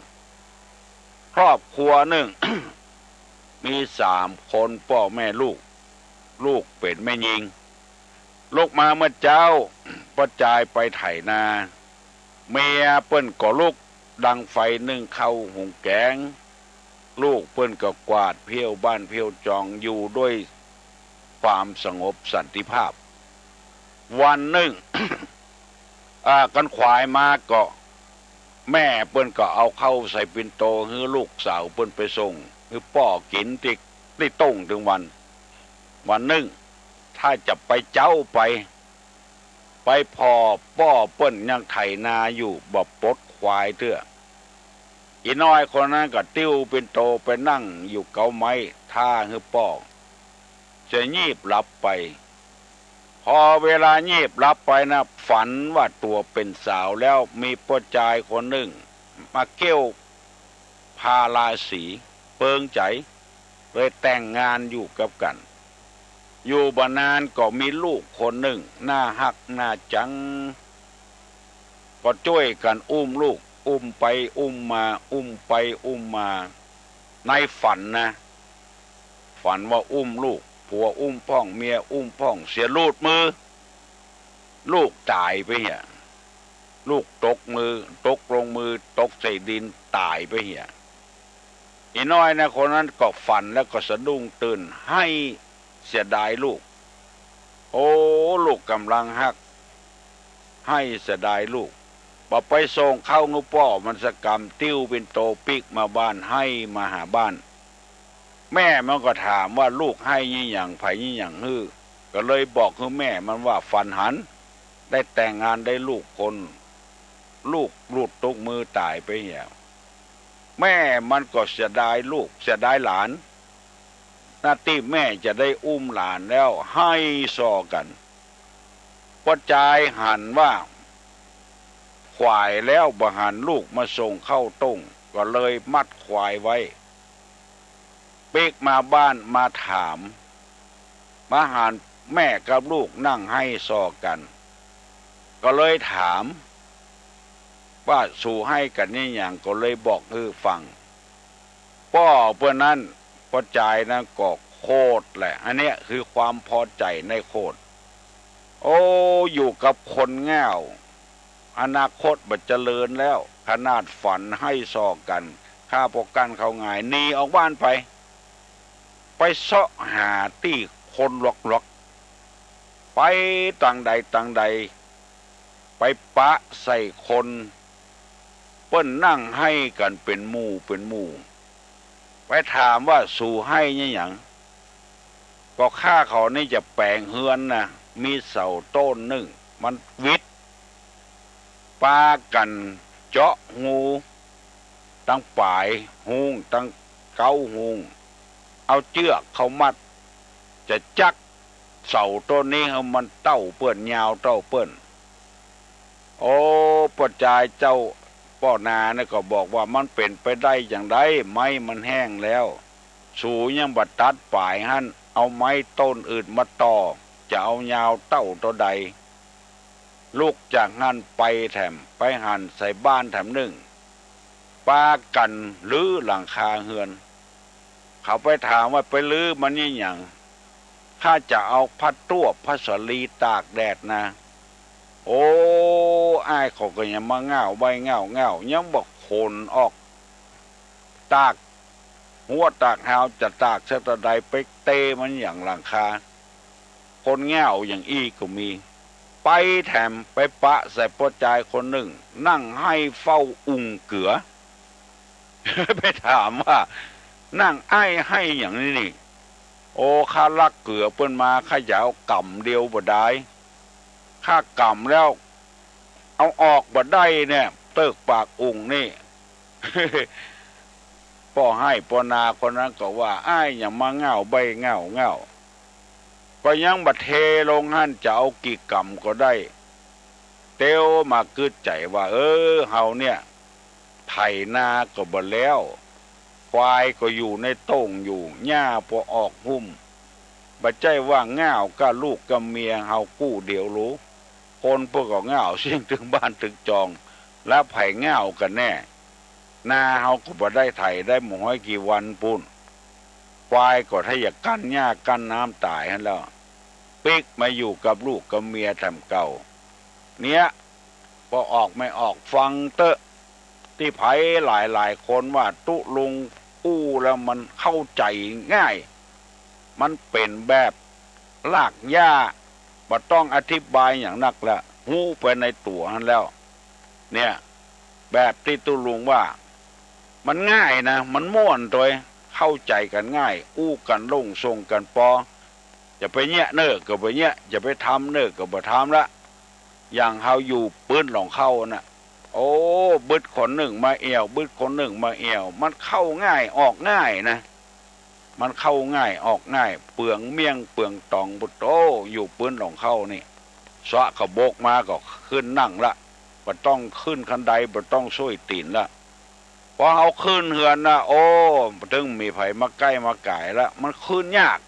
ครอบครัวนึ่ง มีสามคน ป้อแม่ลูก ลูกเป๋นแม่ญิง ลุกมาเมื่อเจ๊า ป้อจายไปไถนา เมียเปิ้นก็ลุกดังไฟนึ่งข้าวหุงแก๋ง ลูกเปิ้นก็กวาดเพี้ยวบ้านเพี้ยวจอง อยู่ด้วยความสงบสันติภาพ วันนึ่ง อ่า กันขวายมาก็ แม่เปิ้นก็เอาข้าวใส่ปิ่นโตหื้อลูกสาวเปิ้นไปส่ง หื้อป้อกิ๋นตี้ ตี้ต้งตึงวัน วันนึ่ง ถ้าจะไปเจ๊าไป ไปผ่อป้อเปิ้นยังไถนาอยู่ บ่ปลดควายเตื้อ อี่น้อยคนนั้นก็ติ้วปิ่นโตไปนั่งอยู่เก๊าไม้ ท่าหื้อป้อจะยีบหลับไป พอเวลายีบหลับไปนะ ฝันว่าตั๋วเป๋นสาวแล้ว มีป้อจายคนนึ่งมาเกี้ยวพาราสี เปิงใจ๋ เลยแต่งงานอยู่กับกั๋น อยู่บ่นานก็มีลูกคนนึ่ง น่าฮักน่าจัง ก็จ้วยกั๋นอุ้มลูก อุ้มไปอุ้มมา อุ้มไปอุ้มมา ในฝันนะ ฝันว่าอุ้มลูก ผัวอุ้มพ่อง เมียอุ้มพ่อง เสียหลุดมือ ลูกต๋ายไปเหีย ลูกตกมือ ตกลงมือ ตกใส่ดิน ต๋ายไปเหีย อี่น้อยนะคนนั้นก็ฝันแล้วก็สะดุ้งตื่น ไห้เสียดายลูก โอ้ ลูกก่ำลังฮัก ไห้เสียดายลูก บ่ไปส่งข้าวหื้อป้อมันสักกำ ติ้วปิ่นโตปิ๊กมาบ้าน ไห้มาหาบ้าน แม่มันก็ถามว่าลูกไห้ยี่หยัง ใผยี่หยังหื้อ ก็เลยบอกหื้อแม่มันว่าฝันหัน ได้แต่งงานได้ลูกคน ลูกหลุดตกมือต๋ายไปเหีย แม่มันก็เสียดายลูก เสียดายหลาน หน้าตี้แม่จะได้อุ้มหลานแล้ว ไห้ส่อกั๋น ป้อจายหันว่าขวายแล้ว บ่หันลูกมาส่งข้าวต้ง ก็เลยมัดขวายไว้ ปิ๊กมาบ้านมาถาม มาหันแม่กับลูกนั่งไห้ส่อกั๋น ก็เลยถามว่า สูไห้กั๋นยี่หยัง ก็เลยบอกหื้อฟัง ป้อเปิ้นนั้น ป้อจายนั้นก็โขดแหละ อันเนี้ยคือความพอใจ๋ในโขด โอ้ อยู่กับคนง่าว อนาคตบ่เจริญแล้ว ขนาดฝันไห้ส่อกั๋น ข้าปอกั้นเข้าง่าย หนีออกบ้านไป ไปเซาะหาตี้คนหลอกๆ ไปตางใดตางใด ไปปะใส่คน เปิ้นนั่งไห้กั๋นเป๋นหมู่เป๋นหมู่ ไปถามว่า สูไห้เยียะหยัง ก็ข้าเขานี่จะแป๋งเฮือนนะ มีเสาต้นนึ่ง มันวิด ปากั๋นเจาะฮู ตังป๋ายฮุ่ง ตังเก๊าฮุ่ง เอาเจื้อกเข้ามัด จะจักเสาต้นนี้หื้อมันเต้าเปิ้น ยาวเต้าเปิ้น โอ้ ป้อจายเจ้า ป้อนาเนี่ยก็บอกว่า มันเป๋นไปได้จาใด ไม้มันแห้งแล้ว สูยังบ่ตัดป๋ายหั้น เอาไม้ต้นอื่นมาต่อ จะเอายาวเต้าเต้าใด ลุกจากหั้นไปแถม ไปหันใส่บ้านแถมนึ่ง ปากั๋นรื้อหลังคาเฮือน เขาไปถามว่า ไปรื้อมันเยียะหยัง ข้าจะเอาผ้าตั้วผ้าสาลีตากแดดนะ โอ้ อ้ายเขาก็ยังมาง่าวใบ้ง่าวง่าว ยังบ่ขนออก ตากหัวตากหาว จะตากเสียเต้าใด ไปเตะมันหยังหลังคา คนง่าวอย่างอี้ก็มี ไปแถมไปปะใส่ป้อจายคนนึ่ง นั่งไห้เฝ้าอุ่งเกือ ไปถามว่า นั่งไห้ไห้หยังนี่นี่ โอ้ ข้าลักเกือเปิ้นมา ข้าจะเอาก๋ำเดียวบ่ดาย ข้าก๋ำแล้ว เอาออกบ่ได้เนี่ย เติกปากอุ่งนี่ ป้อไฮ่ป้อนาคนนั้นก็ว่า อ้ายยังมาง่าวใบ้ง่าวง่าว ก็ยังบ่เทลงหั้น จะเอากี่ก๋ำก็ได้ เตียวมากึ๊ดใจ๋ว่า เออ เฮาเนี่ย ไถนาก็บ่แล้ว ควายก็อยู่ในโต้งอยู่ หญ้าบ่ออกหุ้ม บ่ใจ้ว่าง่าวก้าลูกก้าเมียเฮากู้เดียวลู คนเปิ้นก็ง่าวเสี้ยงตึงบ้านตึงจอง แล้วใผง่าวกั๋นแน่ นาเฮาก็บ่ได้ไถได้บ่ฮ้อยกี่วันปู้น ควายก็ถ้าอยากกั้นหญ้ากั้นน้ำต๋ายหั้นแล้ว ปิ๊กมาอยู่กับลูกกับเมียแถมเก่า เนี่ย บ่ออกไม่ออกฟังเต๊อะ ตี้ใผหลายๆ คนว่าตุ๊ลุงอู้แล้วมันเข้าใจ๋ง่าย มันเป๋นแบบรากหญ้า บ่ต้องอธิบายหยังนักละ ฮู้ไปในตั๋วหั้นแล้ว เนี่ย แบบตี้ตุ๊ลุงว่า มันง่ายนะ มันม่วนตวย เข้าใจ๋กั๋นง่าย อู้กั๋นโล่งส่งกั๋นปอ จะไปเยียะเน่อก็บ่เยียะ จะไปทำเน่อก็บ่ทำละ อย่างเฮาอยู่ปื๊นหล่องเข้าน่ะ โอ้ บึดคนนึ่งมาแอ่ว บึดคนนึ่งมาแอ่ว มันเข้าง่ายออกง่ายนะ มันเข้าง่ายออกง่าย เปืองเมี่ยงเปืองต๋อง ปุโต อยู่ปื๊นหล่องเข้านี่ สะเขาบกมาก็ขึ้นนั่งละ บ่ต้องขึ้นคันได บ่ต้องส้วยตี๋นละ พอเฮาขึ้นเฮือนนะ โอ้ ตึงมีใผมาใก้มาก๋ายละ มันขึ้นยาก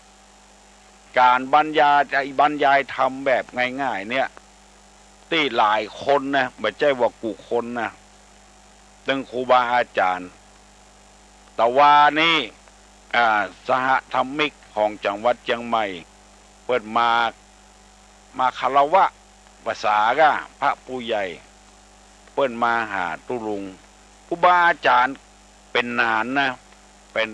ก๋านบรรยาย บรรยายธรรมแบบง่ายๆ เนี่ย ตี้หลายคนนะ บ่ใจ้ว่ากู้คนนะ ตึงครูบาอาจ๋ารย์ ตะวานี้ อ่า สหธรรมิกของจังหวัดเจียงใหม่ เปิ้นมา มาคารวะ ภาษาก้า พระผู้ใหญ่ เปิ้นมาหาตุ๊ลุง ครูบาอาจ๋ารย์เป๋นหนานนะ เป๋น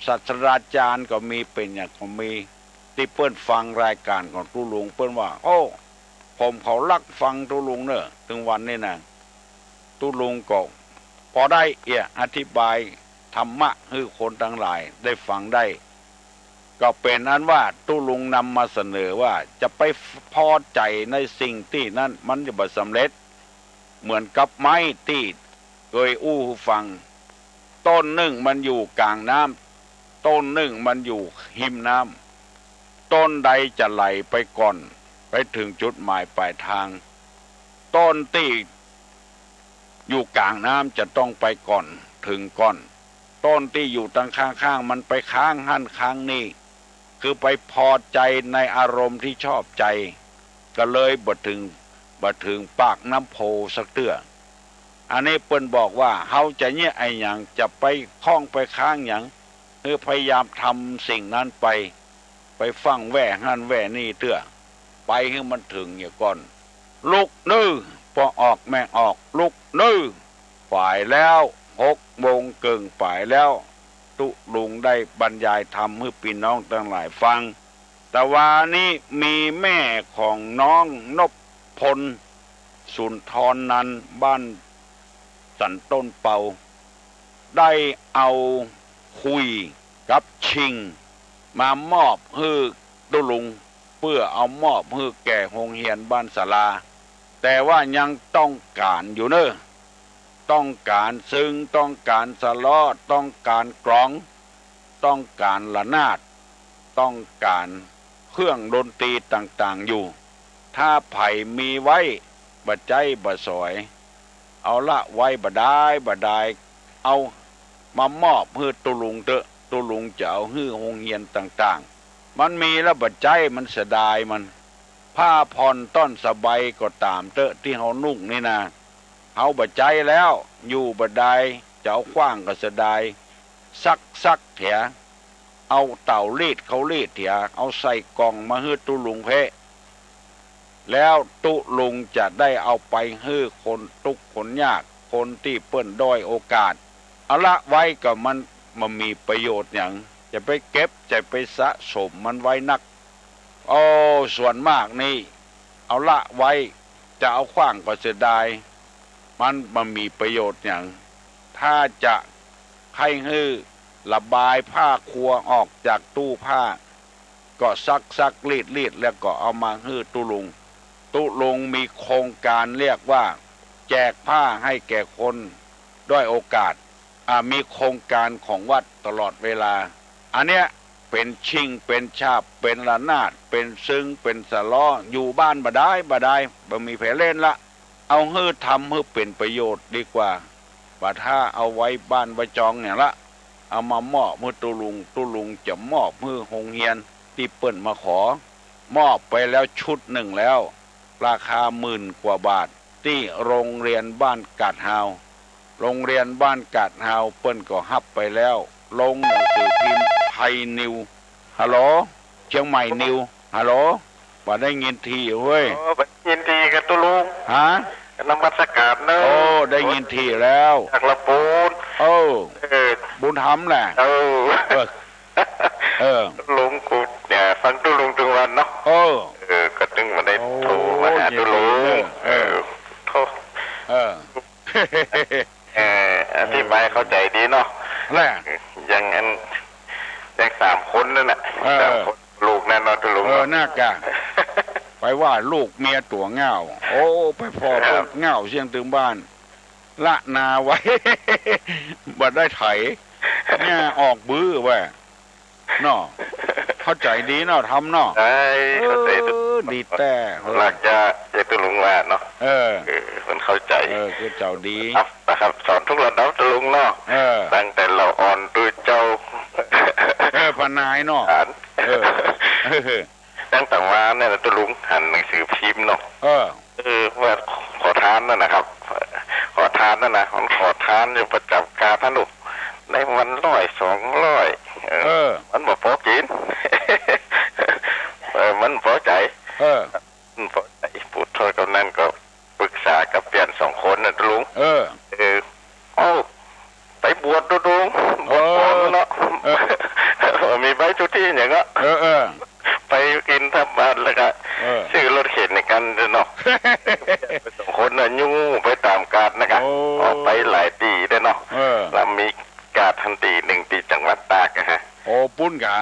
ศาสตราจ๋ารย์ก็มี เป๋นหยังก็มี ตี้เปิ้นฟังรายก๋านของตุ๊ลุง เปิ้นว่า โอ้ ผมเขาลักฟังตุ๊ลุงเน่อ ตึงวันนี้นะ ตุ๊ลุงก็ปอได้เอี้ย อธิบายธรรมะหื้อคนตังหลายได้ฟังได้ ก็เป๋นอันว่าตุ๊ลุงนำมาเสนอว่าจะไปพอใจ๋ในสิ่งตี้นั้นมันจะบ่สำเร็จ เหมือนกับไม้ตี้เกยอู้หื้อฟัง ต้นนึ่งมันอยู่ก๋างน้ำ ต้นนึ่งมันอยู่ฮิมน้ำ ต้นใดจะไหลไปก่อน ไปเถิงจุดหมายปลายตาง ต้นตี้อยู่ก๋างน้ำจะต้องไปก่อน เถิงก่อน ต้นตี้อยู่ตังข้างๆ มันไปค้างหั้นค้างนี่ คือไปพอใจ๋ในอารมณ์ตี้ชอบใจ๋ ก็เลยบ่เถิง บ่เถิงปากน้ำโพสักเตื้อ อันนี้เปิ้นบอกว่า เฮาจะเยียะอะหยัง จะไปค้องไปค้างหยัง คือพยายามทำสิ่งนั้นไป ไปฟั่งแว่หั้นแว่นี่เตื้อ ไปหื้อมันเถิงเหียก่อน ลุกนึ่ง ป้อออกแม่ออก ลุกเน่อ ป๋ายแล้ว หกโมงเกิ่งป๋ายแล้ว ตุ๊ลุงได้บรรยายธรรมหื้อปี้น้องตังหลายฟัง ตะวานี้มีแม่ของน้องนพพล สุนทรนันท์ บ้านสันต้นเปา ได้เอาคุยกับชิง มามอบหื้อตุ๊ลุง เปื้อเอามอบหื้อแก่โฮงเฮียนบ้านศาลา แต่ว่ายังต้องก๋านอยู่เน่อ ต้องก๋านซึ่ง ต้องก๋านสะเลาะ ต้องก๋านกลอง ต้องก๋านระนาด ต้องก๋านเครื่องดนตรีต่างๆ อยู่ ถ้าใผมีไว้ บ่ใจ๊บ่สอย เอาละไว้บ่ดายบ่ดาย เอามามอบหื้อตุ๊ลุงเต๊อะ ตุ๊ลุงจะเอาหื้อโฮงเฮียนต่างๆ มันมีแล้วบ่ใจ๊ มันเสียดายมัน ผ้าผ่อนต้อนสบายก็ต๋ามเต๊อะ ตี้เฮานุ่งนี่นา เฮาบ่ใจ๊แล้ว อยู่บ่ดาย จะเอาขว้างก็เสียดาย ซักๆ เถีย เอาเต่ารีดเขารีดเถีย เอาใส่ก่องมาหื้อตุ๊ลุงเป๊ะ แล้วตุ๊ลุงจะได้เอาไปหื้อคนตุ๊กข์คนยาก คนตี้เปิ้นด้อยโอกาส เอาละไว้ก็มันบ่มีประโยชน์หยัง จะไปเก็บ จะไปสะสมมันไว้นัก โอ้ ส่วนมากนี่ เอาละไว้ จะเอาขว้างก็เสียดาย มันบ่มีประโยชน์หยัง ถ้าจะใค่หื้อระบายผ้าครัวออกจากตู้ผ้า ก็ซักๆ รีดๆ แล้วก็เอามาหื้อตุ๊ลุง ตุ๊ลุงมีโครงก๋านเรียกว่าแจกผ้าให้แก่คนด้อยโอกาส อ่า มีโครงก๋านของวัดตลอดเวลา อันเนี้ยเป๋นชิง เป๋นฉาบ เป๋นระนาด เป๋นซึ่ง เป๋นสะเลาะ อยู่บ้านบ่ดายบ่ดาย บ่มีใผเล่นละ เอาหื้อทำหื้อเป๋นประโยชน์ดีกว่า บ่ถ้าเอาไว้บ้านไว้จองเนี่ยละ เอามามอบหื้อตุ๊ลุง ตุ๊ลุงจะมอบหื้อโฮงเฮียนตี้เปิ้นมาขอ มอบไปแล้วชุดนึ่งแล้ว ราคาหมื่นกว่าบาท ตี้โฮงเฮียนบ้านกาดฮาว โฮงเฮียนบ้านกาดฮาวเปิ้นก็ฮับไปแล้ว ลงหนังสือพิมพ์ไทยนิว ฮัลโหล เจียงใหม่นิว ฮัลโหล บ่ได้ยินทีเว้ย โอ้ บ่ได้ยินทีกับตุ๊ลุง ฮะ นมัสก๋านเน่อ โอ้ ได้ยินทีแล้ว จากละปูน เออ เออ บุญธรรมแหละ เออ เออ เออ ตุ๊ลุงกูเนี่ย ฟังตุ๊ลุงตึงวันเนาะ เออ เออ ก็ตึงบ่ได้โทรมาหาตุ๊ลุง โอ้ ยินดีเน่อ เออ เออ โทร เออ เออ อธิบายเข้าใจ๋ดีเนาะ แหละ อย่างอัน อย่างสามคนนั่นน่ะ เออ สามคน ลูกนั่นเนาะ ตุ๊ลุง เออ เนาะ น่ากะ ไปว่าลูกเมียตั๋วเหง้า โอ้ ไปผ่อ ครับ เปิ้นเหง้าเสี้ยงตึงบ้าน ละนาไว้ บ่ได้ไถ หญ้าออกบื้อแว่ เนาะ เข้าใจ๋ดีเนาะ ธรรมเนาะ ใช่ เข้าใจ๋ เออ ดีแต๊ เออ หลักจะ จะตุ๊ลุงว่าเนาะ เออ เออ มันเข้าใจ๋ เออ คือเจ้าดี ครับ นะครับ สอนทุกระดับตุ๊ลุงเนาะ เออ ตั้งแต่เหล่าอ่อนตุ๊เจ้า เออ ป้านายเนาะ หลาน เออ เออ ตั้งแต่วานเนี่ยนะตุ๊ลุง หันหนังสือพิมพ์เนาะ เออ เออ ว่าขอทานนั่นนะครับ ขอทานนั่นนะ มันขอทานอยู่ประจ๋ำก๋าดนะลูก ได้วันร้อยสองร้อย เออ เออ มันบ่ปอกิ๋น เออ มันบ่ปอใจ๋ เออ มันบ่ปอใจ๋ ผู้ถ้อยกำนันก็ปรึกษากับเปี้ยนสองคนน่ะตุ๊ลุง เออ เออ เอ้า ไปบวชดูดู บวชก่อนเนาะ เออ เออ มีใบสุทธิอย่างเงี้ย เออ เออ ไปบิณฑบาตแล้วก็ เออ ซื้อรถเข็นในกันเนาะ สองคนน่ะยู้ไปต๋ามก๋าดนะกะ โอ้ ออกไปหลายตี้เด้อเนาะ เออ แล้วมีก๋าดหั้นตี้นึ่งตี้จังหวัดตากอะฮะ โอ้ ปุ้นกะ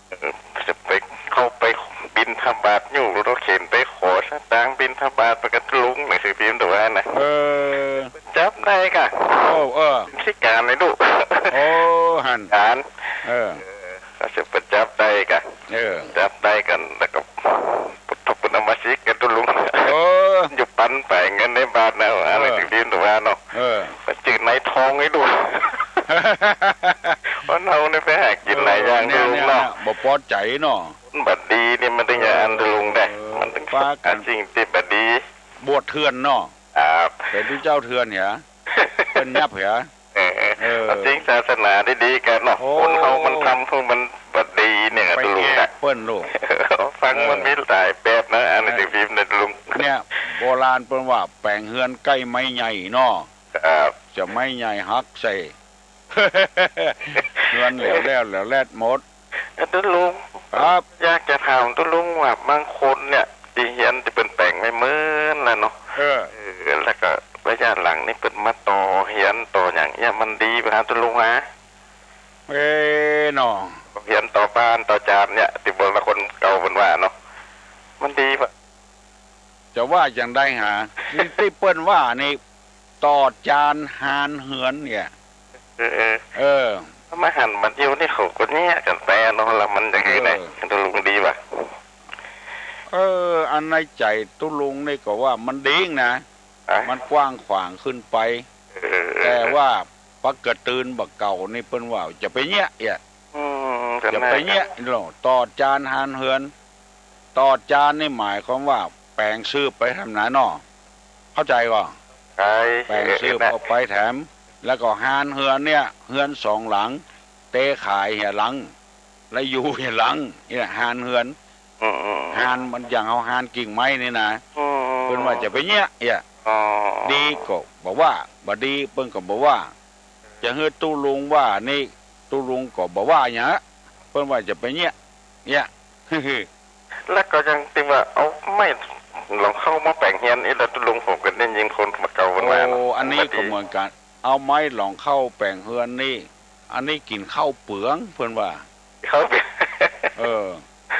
เออ จะไป เข้าไปบิณฑบาตอยู่ รถเข็นไปขอสตางค์บิณฑบาตไปกับตุ๊ลุง หนังสือพิมพ์ตั๋วนะ เออ จับได้กะ โอ้ เออ พิการเลยลูก โอ้ หั้น การ เออ เออ ก็จะไปจับได้กะ เออ จับได้กัน แล้วก็พุทธคุณธรรมสิกกับตุ๊ลุง เออ อยู่ปันไปเงินในบาทนะ เออ หนังสือพิมพ์ตั๋วเนาะ เออ มันจื่อนายทองไอ้ลูก เพราะเฮาเนี่ยไปหากิ๋นหลายอย่าง เออ เนี่ย ตุ๊ลุงเนาะ เนี่ย บ่ปอใจ๋เนาะ บ่ดีนี่มันตึงจะอันตุ๊ลุงได้ เออ มันตึง ปากั๋น สิ่งตี้บ่ดี บวชเถื่อนเนาะ ครับ เป๋นตุ๊เจ้าเถื่อนเหีย เปิ้นยับเหีย เออ เออ เอาจริงศาสนาดีๆ กันเนาะ โอ้ คนเฮามันทำเพื่อมันบ่ดีเนี่ย ไปตุ๊ลุง แก้ นะ เปิ้นลูก ฟังมัน เออ มีหลายแบบนะ อ่านหนังสือพิมพ์เนี่ยตุ๊ลุง เนี่ย โบราณเปิ้นว่าแป๋งเฮือนใก้ไม้ใหญ่เนาะ ครับ จะไม้ใหญ่หักใส่ เฮือนแหลวแหลวแหลวแหลดหมด เอ้อ ตุ๊ลุง ครับ อยากจะถามตุ๊ลุงว่าบางคนเนี่ย ตี้เฮือนตี้เปิ้นแป๋งไว้เมินแล้วเนาะ เออ เออ แล้วก็ระยะหลังนี่เปิ้นมาต่อเฮือนต่อหยังเนี่ย มันดีบ่ฮะตุ๊ลุงฮะ เอ้เนาะ เฮือนต่อบ้านต่อจานเนี่ย ตี้โบราณคนเก่าเปิ้นว่าเนาะ มันดีบ่ จะว่าจั่งใดหา ตี้ ตี้เปิ้นว่านี่ ต่อจานฮานเฮือนเนี่ย เออ เออ เออ ถ้ามาหันบัดเดี๋ยวนี้เขาก็แยกกั๋นไปอะเนาะ แล้วมันจะไงนะ เออ ตุ๊ลุงดีบ่ เออ อันในใจ๋ตุ๊ลุงนี่ก็ว่ามันดีนะ อะ มันกว้างขวางขึ้นไป เออ แต่ว่าปะกะตื่นบ่าเก่านี่เปิ้นว่าจะไปเยียะเยียะ อืม จะไปเยียะเนาะ ต่อจานฮานเฮือน ต่อจานนี่หมายความว่าแป๋งสืบไปแถมนาเนาะ เข้าใจ๋ก่อ ใจ๋ แป๋งสืบ เออ ออกไปแถม แล้วก็ฮานเฮือนเนี่ย เฮือนสองหลัง เตขายเหียหลัง แล้วอยู่เหียหลัง เนี่ยฮานเฮือน อืม อืม อืม ฮานมันอย่างเอาฮานกิ่งไม้นี่นะ อืม เปิ้นว่าจะไปเยียะเยียะ อ๋อ ดีก็บ่ว่า บ่ดีเปิ้นก็บ่ว่า จะหื้อตุ๊ลุงว่านี่ ตุ๊ลุงก็บ่ว่าหยัง เปิ้นว่าจะไปเยียะเยียะ แล้วก็ยังติว่าเอาไม้หลองเข้ามาแป๋งเฮือนอีกแล้วตุ๊ลุง ผมก็ได้ยินคนเก่าเปิ้นว่าเนาะ โอ้ อันนี้ก็เหมือนกั๋น เอาไม้หลองเข้าแป๋งเฮือนนี่ อันนี้กิ๋นข้าวเปลืองเปิ้นว่า ข้าวเปลือง เออ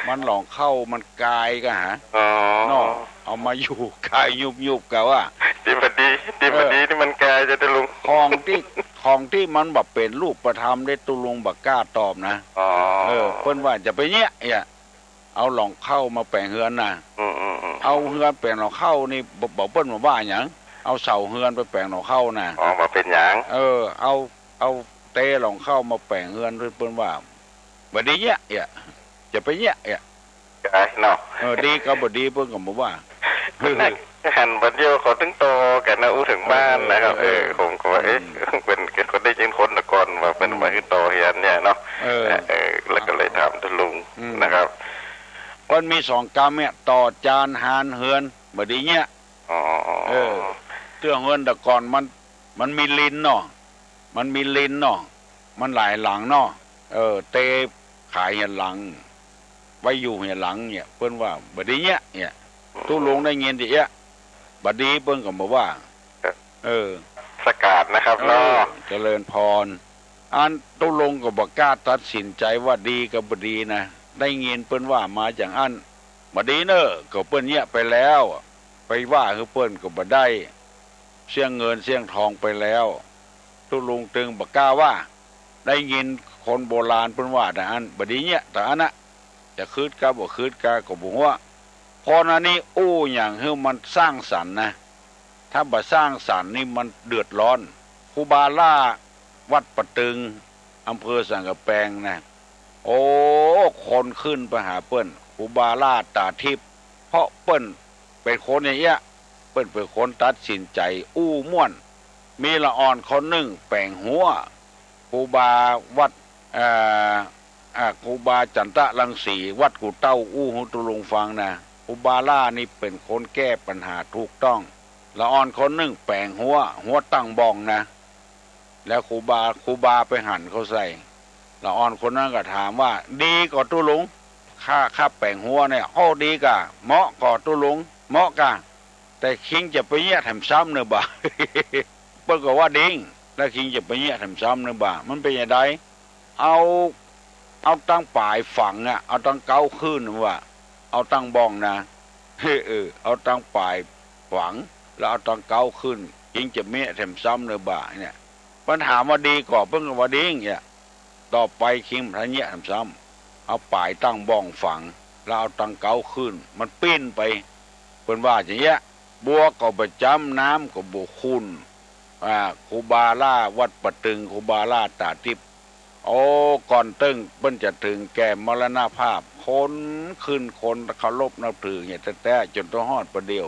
มันหลองเข้ามันกายกะหา อ๋อ เนาะ เอามาอยู่กายยุบๆ กะว่า ตี้บ่ดี ตี้บ่ดี เออ นี่มันกายจ้ะตุ๊ลุง ของตี้ ของตี้มันบ่เป๋นรูปธรรมเด้ตุ๊ลุงบ่กล้าตอบนะ อ๋อ เออ เปิ้นว่าจะไปเยียะเยียะ เอาหลองเข้ามาแป๋งเฮือนนะ อืม อืม อืม เอาเฮือนแป๋งหลองเข้านี่ บ่ บ่ เปิ้นบ่ว่าหยัง เอาเสาเฮือนไปแป๋งหลองเข้านะ อ๋อ บ่เป๋นหยัง เออ เอา เอาเตหลองเข้ามาแป๋งเฮือน เปิ้น เปิ้นว่า บ่ดีเยียะเยียะ จะไปเยียะเยียะ ใจ๋เนาะ เออ ดีกับบ่ดีเปิ้นก็บ่ว่า หันบัดเดี๋ยวเขาตึงต่อกั๋นนะ อู้เถิงบ้านนะครับ เออ เออ เออ ผมก็ว่า อืม เอ๊ะ เปิ้น เปิ้นก็ได้ยินคนแต่ก่อนว่าเปิ้น อืม ว่าหื้อต่อเฮือนเนี่ยเนาะ เออ เออ แล้วก็เลยถามตุ๊ลุง อืม นะครับ เปิ้นมีสองกำเนี่ย ต่อจานฮานเฮือน บ่ดีเยียะ อ๋อ เออ เตื้อเฮือนแต่ก่อนมัน มันมีลินเนาะ มันมีลินเนาะ มันหลายหลังเนาะ เออ เตขายเหียหลัง ไว้อยู่เหียหลังเนี่ย เปิ้นว่าบ่ดีเยียะเนี่ย ตุ๊ลุงได้ยินตี้เยียะ บ่ดีเปิ้นก็บ่ว่า ครับ เออ สกาดนะครับ เออ เนาะ เจริญพร อันตุ๊ลุงก็บ่กล้าตัดสินใจ๋ว่าดีกับบ่ดีนะ ได้ยินเปิ้นว่ามาอย่างอั้น บ่ดีเน่อ ก็เปิ้นเยียะไปแล้ว ไปว่าหื้อเปิ้นก็บ่ได้ เสี้ยงเงินเสี้ยงทองไปแล้ว ตุ๊ลุงตึงบ่กล้าว่า ได้ยินคนโบราณเปิ้นว่าแต่อั้น บ่ดีเยียะแต่อั้นนะ จะคืดกาบ่คืดกาก็บ่ฮู้ เพราะอันนี้อู้หยังหื้อมันสร้างสรรค์นะ ถ้าบ่สร้างสรรค์นี่มันเดือดร้อน ครูบาหล้าวัดป่าตึง อำเภอสันกำแปงนะ โอ้ คนขึ้นไปหาเปิ้น ครูบาหล้าต๋าทิพย์ เพราะเปิ้นเป๋นคนอย่างเอี้ย เปิ้นเป๋นคนตัดสินใจ๋อู้ม่วน มีละอ่อนคนนึ่งแป๋งฮั้ว ครูบาวัด เอ่อ อ่า ครูบาจันตะรังสี วัดกู่เต้า อู้หื้อตุ๊ลุงฟังนะ ครูบาหล้านี่เป๋นคนแก้ปัญหาถูกต้อง ละอ่อนคนนึ่งแป๋งฮั้ว ฮั้วตั้งบ้องนะ แล้วครูบา ครูบาไปหันเข้าใส่ ละอ่อนคนนั้นก็ถามว่า ดีก่อตุ๊ลุง ข้า ข้าแป๋งฮั้วเนี่ย โอ้ ดีก่ะ เหมาะก่อตุ๊ลุง เหมาะก่ะ แต่คิงจะไปเยียะแถมซ้ำเน่อบ่า เปิ้นก็ว่าดี แล้วคิงจะไปเยียะแถมซ้ำเน่อบ่า มันเป๋นจะใด เอา เอาตังป๋ายฝังอะ เอาตังเก๊าขึ้นว่า เอาตั้งบ้องนะ เออ เอาตังป๋ายฝัง แล้วเอาตังเก๊าขึ้น คิงจะเยียะแถมซ้ำเน่อบ่าเนี่ย เปิ้นถามว่าดีก่อ เปิ้นก็ว่าดีเนี่ย ต่อไปคิงบ่ทันเยียะแถมซ้ำ เอาป๋ายตั้งบ้องฝัง แล้วเอาตังเก๊าขึ้น มันปิ้นไป เปิ้นว่าจะเยียะ บัวก็บ่จ้ำ น้ำก็บ่ขุ่น อ่า ครูบาหล้าวัดป่าตึง ครูบาหล้าต๋าทิพย์ โอ้ ก่อนเติ้งเปิ้นจะเถิงแก่มรณภาพ คนขึ้นคนเคารพนับถือเหียแต๊ๆ จ๋นเตื้อฮอดปะเดี่ยว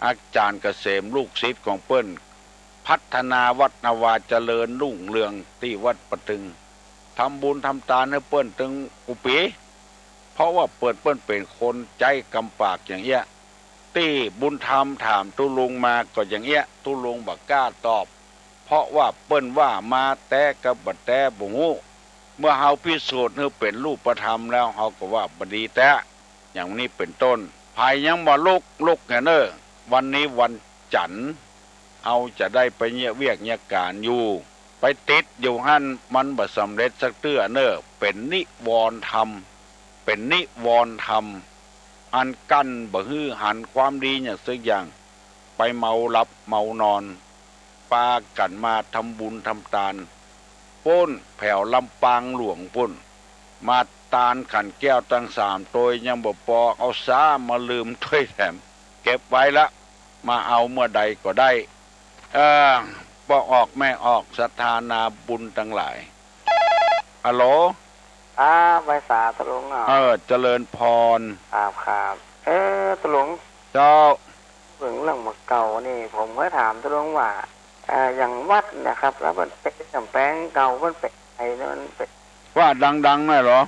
อาจ๋ารย์เกษมลูกศิษย์ของเปิ้น พัฒนาวัดนาวาเจริญรุ่งเรืองตี้วัดป่าตึง ทำบุญทำตานหื้อเปิ้นตึงกู้ปี๋ เพราะว่าเปิ้น เปิ้นเป๋นคนใจ๊กำปากอย่างเอี้ย ตี้บุญธรรมถามตุ๊ลุงมาก็อย่างเอี้ย ตุ๊ลุงบ่กล้าตอบ เพราะว่าเปิ้นว่ามาแต๊กับบ่แต๊บ่ฮู้ เมื่อเฮาพิสูจน์หื้อเป๋นรูปธรรมแล้ว เฮาก็ว่าบ่ดีแต๊ อย่างนี้เป๋นต้น ใผยังบ่ลุก ลุกแหน่เน่อ วันนี้วันจันทร์ เฮาจะได้ไปเยียะเวียกเยียะก๋านอยู่ ไปติดอยู่หั้น มันบ่สำเร็จสักเตื้อเน่อ เป๋นนิวรณ์ธรรม เป๋นนิวรณ์ธรรม อันกั้นบ่หื้อหันความดีอย่างสักอย่าง ไปเมาหลับเมานอน ปากั๋นมาทำบุญทำตาน ปู๊นแผวลำปางหลวงปู๊น มาตานขันแก้วตังสามตวยยังบ่ปอ เอาซ้ามาลืมตวยแถม เก็บไว้ละ มาเอาเมื่อใดก็ได้ เออ ป้อออกแม่ออก ศรัทธานาบุญตังหลาย อะโหล ครับ ไหว้สาตุ๊ลุงเนาะ เออ เจริญพร ครับ ครับ เออ ตุ๊ลุง เจ้า เถิงเรื่องบ่าเก่านี่ ผมก็ถามตุ๊ลุงว่า เอ่อ อย่างวัดเนี่ยครับ แล้วมันเป๋นก๋ำแปงเก่า มันเป๋นไงเนี่ย มันเป๋น ว่าดังๆ หน้อยเหรอ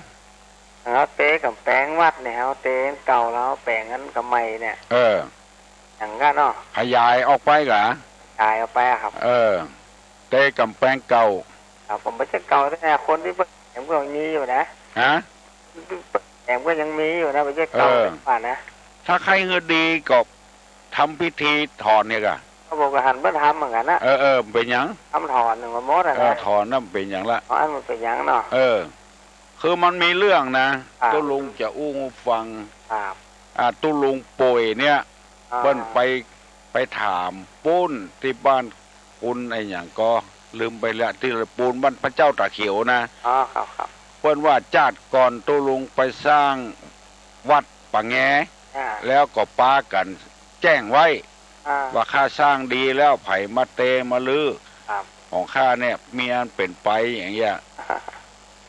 แล้วเตะก๋ำแปงวัดเนี่ย เอาเตะเก่าแล้วแป๋งอันก๋ำใหม่เนี่ย เออ อย่างกั๋นเนาะ ขยายออกไปก่า ขยายออกไปอะครับ เออ เตะก๋ำแปงเก่า ครับ ผมบ่ใจ้เก่าแต๊ คนตี้เปิ้นแป๋งก็ยังมีอยู่นะ ฮะ เปิ้นแป๋งก็ยังมีอยู่นะ บ่ใจ้เก่า เออ แต๊ว่านะ ถ้าใค่หื้อดีก็ทำพิธีถอนเนี่ยก่า ก็ผมก็หันเปิ้นทำเหมือนกั๋นนะ เออ เออ เป๋นหยัง ทำถอนหนึ่งมาหมดอะนะ เออ ถอนนั่นเป๋นหยังละ ถอนมันเป๋นหยังเนาะ เออ คือมันมีเรื่องนะ ครับ ตุ๊ลุงจะอู้หื้อฟัง ครับ อ่า ตุ๊ลุงป่วยเนี่ย อ่า เปิ้นไป ไปถามปู๊นตี้บ้านคุณไอ้หยังก็ลืมไปแล้ว ตี้ปูนบ้านพระเจ้าต๋าเขียวนะ อ๋อ ครับ ครับ เปิ้นว่าจาติก่อนตุ๊ลุงไปสร้างวัดป่าแง อ่า แล้วก็ปากั๋นแจ้งไว้ อ่า ว่าข้าสร้างดีแล้ว ใผมาเตะมารื้อ ครับ ของข้าเนี่ยมีอันเป๋นไปอย่างเงี้ย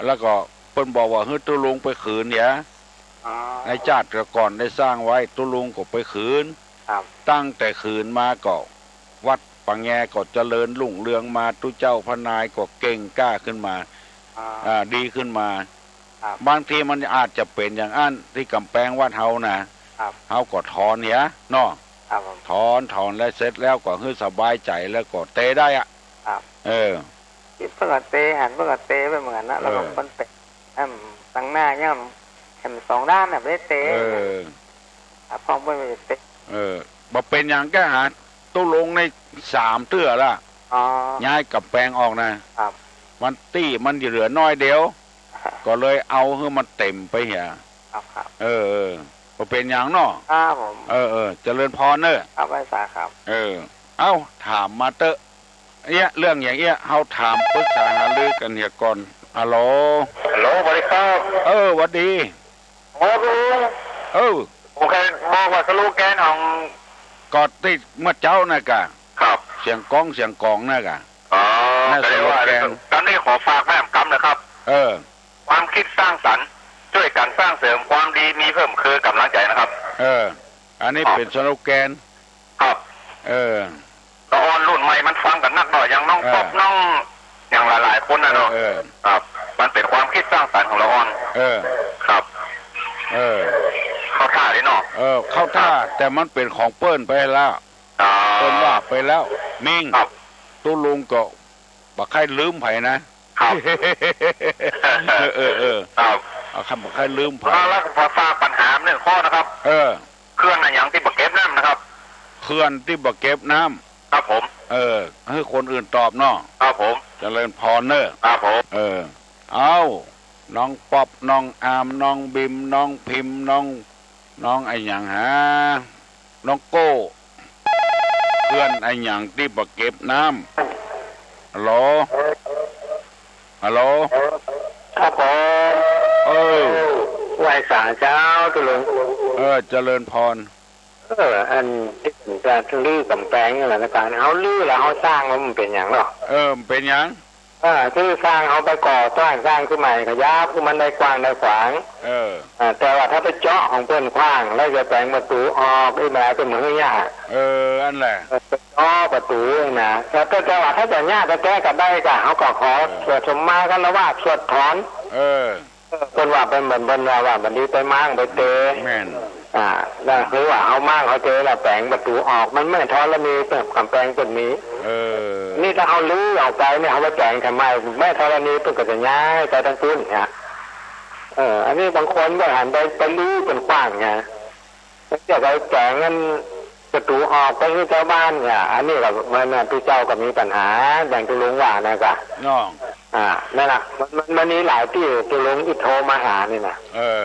แล้วก็เปิ้นบอกว่าหื้อตุ๊ลุงไปคืนเหีย อ๋อ ในจาติก่อนได้สร้างไว้ ตุ๊ลุงก็ไปคืน ครับ ตั้งแต่คืนมาก็วัดป่าแงก็เจริญรุ่งเรืองมา ตุ๊เจ้าพระนายก็เก่งกล้าขึ้นมา อ่า อ่า ดีขึ้นมา ครับ บางทีมันอาจจะเป๋นอย่างอั้นตี้ก๋ำแปงวัดเฮานะ ครับ เฮาก็ถอนเหียเนาะ ครับผม ถอน ถอนแล้วเสร็จแล้วก็หื้อสบายใจ๋แล้วก็เตะได้อะ ครับ เออ ตี้เปิ้นก็เตะ หันเปิ้นก็เตะไปเหมือนกั๋นนะ แล้วก็ เออ เปิ้นเป๋น อืม ตังหน้าเนี่ย แถมสองด้านน่ะ บ่ได้เตะ เออ อ่ะ พ่องเปิ้นบ่ได้เตะ เออ บ่เป๋นหยังแก้หา ตุ๊ลุงนี่สามเตื้อละ อ๋อ ย้ายก๋ำแปงออกนะ ครับ มันตี้มันเหลือน้อยเดียว ก็เลยเอาหื้อมันเต๋มไปเหีย ครับ ครับ เออ เออ บ่เป๋นหยังเนาะ ครับผม เออ เออ เจริญพรเน่อ ครับ ไหว้สาครับ เออ เอ้า ถามมาเต๊อะ เอี้ย เรื่องอย่างเอี้ย เฮาถามปรึกษาหารือกั๋นเหียก่อน ฮัลโหล ฮัลโหล สวัสดีครับ เออ หวัดดี โอ้ ลุง เออ ผมเคยบอกว่าสโลแกนของ ก็ตี้เมื่อเจ๊าน่ะก่ะ ครับ เสียงก้องเสียงก๋องน่ะก่ะ อ๋อ น่ะ ก็เรียกว่า สโลแกน ตอนนี้ขอฝากแม่กำนะครับ เออ ความคิดสร้างสรรค์ ช่วยกันสร้างเสริมความดี มีเพิ่มคือกำลังใจนะครับ เออ อันนี้ ครับ เป๋นสโลแกน ครับ เออ ละอ่อนรุ่นใหม่มันฟังกั๋นนักเนาะ อย่างน้อง เออ ป๊อป น้อง อย่างหลายๆ คนน่ะเนาะ เออ เออ ครับ มันเป๋นความคิดสร้างสรรค์ของละอ่อน เออ ครับ เออ เข้าท่าเลยเนาะ เออ เข้าท่า ครับ แต่มันเป๋นของเปิ้นไปแล้ว อ๋อ เปิ้นว่าไปแล้ว มิ่ง ครับ ตุ๊ลุงก็บ่ใค่ลืมใผนะ ครับ เออ เออ เออ ครับ เอาคำบ่ใค่ลืมใผ แล้ว แล้วก็ฝากปัญหาหนึ่งข้อนะครับ เออ เขื่อนอะหยังตี้บ่เก็บน้ำนะครับ เขื่อนตี้บ่เก็บน้ำ ครับผม เออ หื้อคนอื่นตอบเนาะ ครับผม เจริญพรเน่อ ครับผม เออ เอ้า น้องป๊อป น้องอาร์ม น้องบิม น้องพิมพ์ น้อง น้องอะหยังหา น้องโก้ เขื่อนอะหยังตี้บ่เก็บน้ำ ฮัลโหล ฮัลโหล ครับผม เออ ไหว้สาเจ้าตุ๊ลุง เออ เจริญพร เออ อันตี้จะรื้อก๋ำแปงนี่แหละนะ ก๋านเฮารื้อแล้วเฮาสร้างมันเป๋นหยังเนาะ เออ มันเป๋นหยัง เออ ตี้สร้างเฮาไปก่อสร้าง สร้างตี้ใหม่ ขยับหื้อมันได้กว้างได้ขวาง เออ อ่า แต่ว่าถ้าไปเจาะของเปิ้นกว้าง แล้วจะแป๋งประตู๋ออก ตี้มาเปิ้นหื้อเยียะ เออ อันแหละ เออ ไปเจาะประตู๋นะ แต่ แต่ แต่ว่าถ้าจะเยียะแต๊ๆ ก็ได้ก่ะ เฮาก็ขอ เออ สวดสมมาคารวะ สวดถอน เออ เปิ้นว่าเปิ้น เปิ้น เปิ้นว่า ว่าบ่ดีไปม้างไปเตะ แม่น อ่า แล้วคือว่าเฮาม้างเฮาเจอแล้วแป๋งประตู๋ออก มันแม่ธรณีเปิ้น ก๋ำแปงเปิ้นมี เออ นี่ถ้าเฮารื้อออกไปเนี่ย เฮาไปแป๋งทำไม แม่ธรณีเปิ้นก็จะย้ายไปตางปู๊นเนี่ย เออ อันนี้บางคนก็หันไป ไปรื้อเปิ้นขว้างเนี่ย เปิ้นจะไปแป๋งอันประตู๋ออกไปหื้อจาวบ้านเนี่ย อันนี้ก็มันน่ะ ตุ๊เจ้าก็มีปัญหา อย่างตุ๊ลุงว่านะกะ น้อง อ่า นั่นน่ะ มัน มัน มันมีหลายตี้ตุ๊ลุงตี้โทรมาหานี่นะ เออ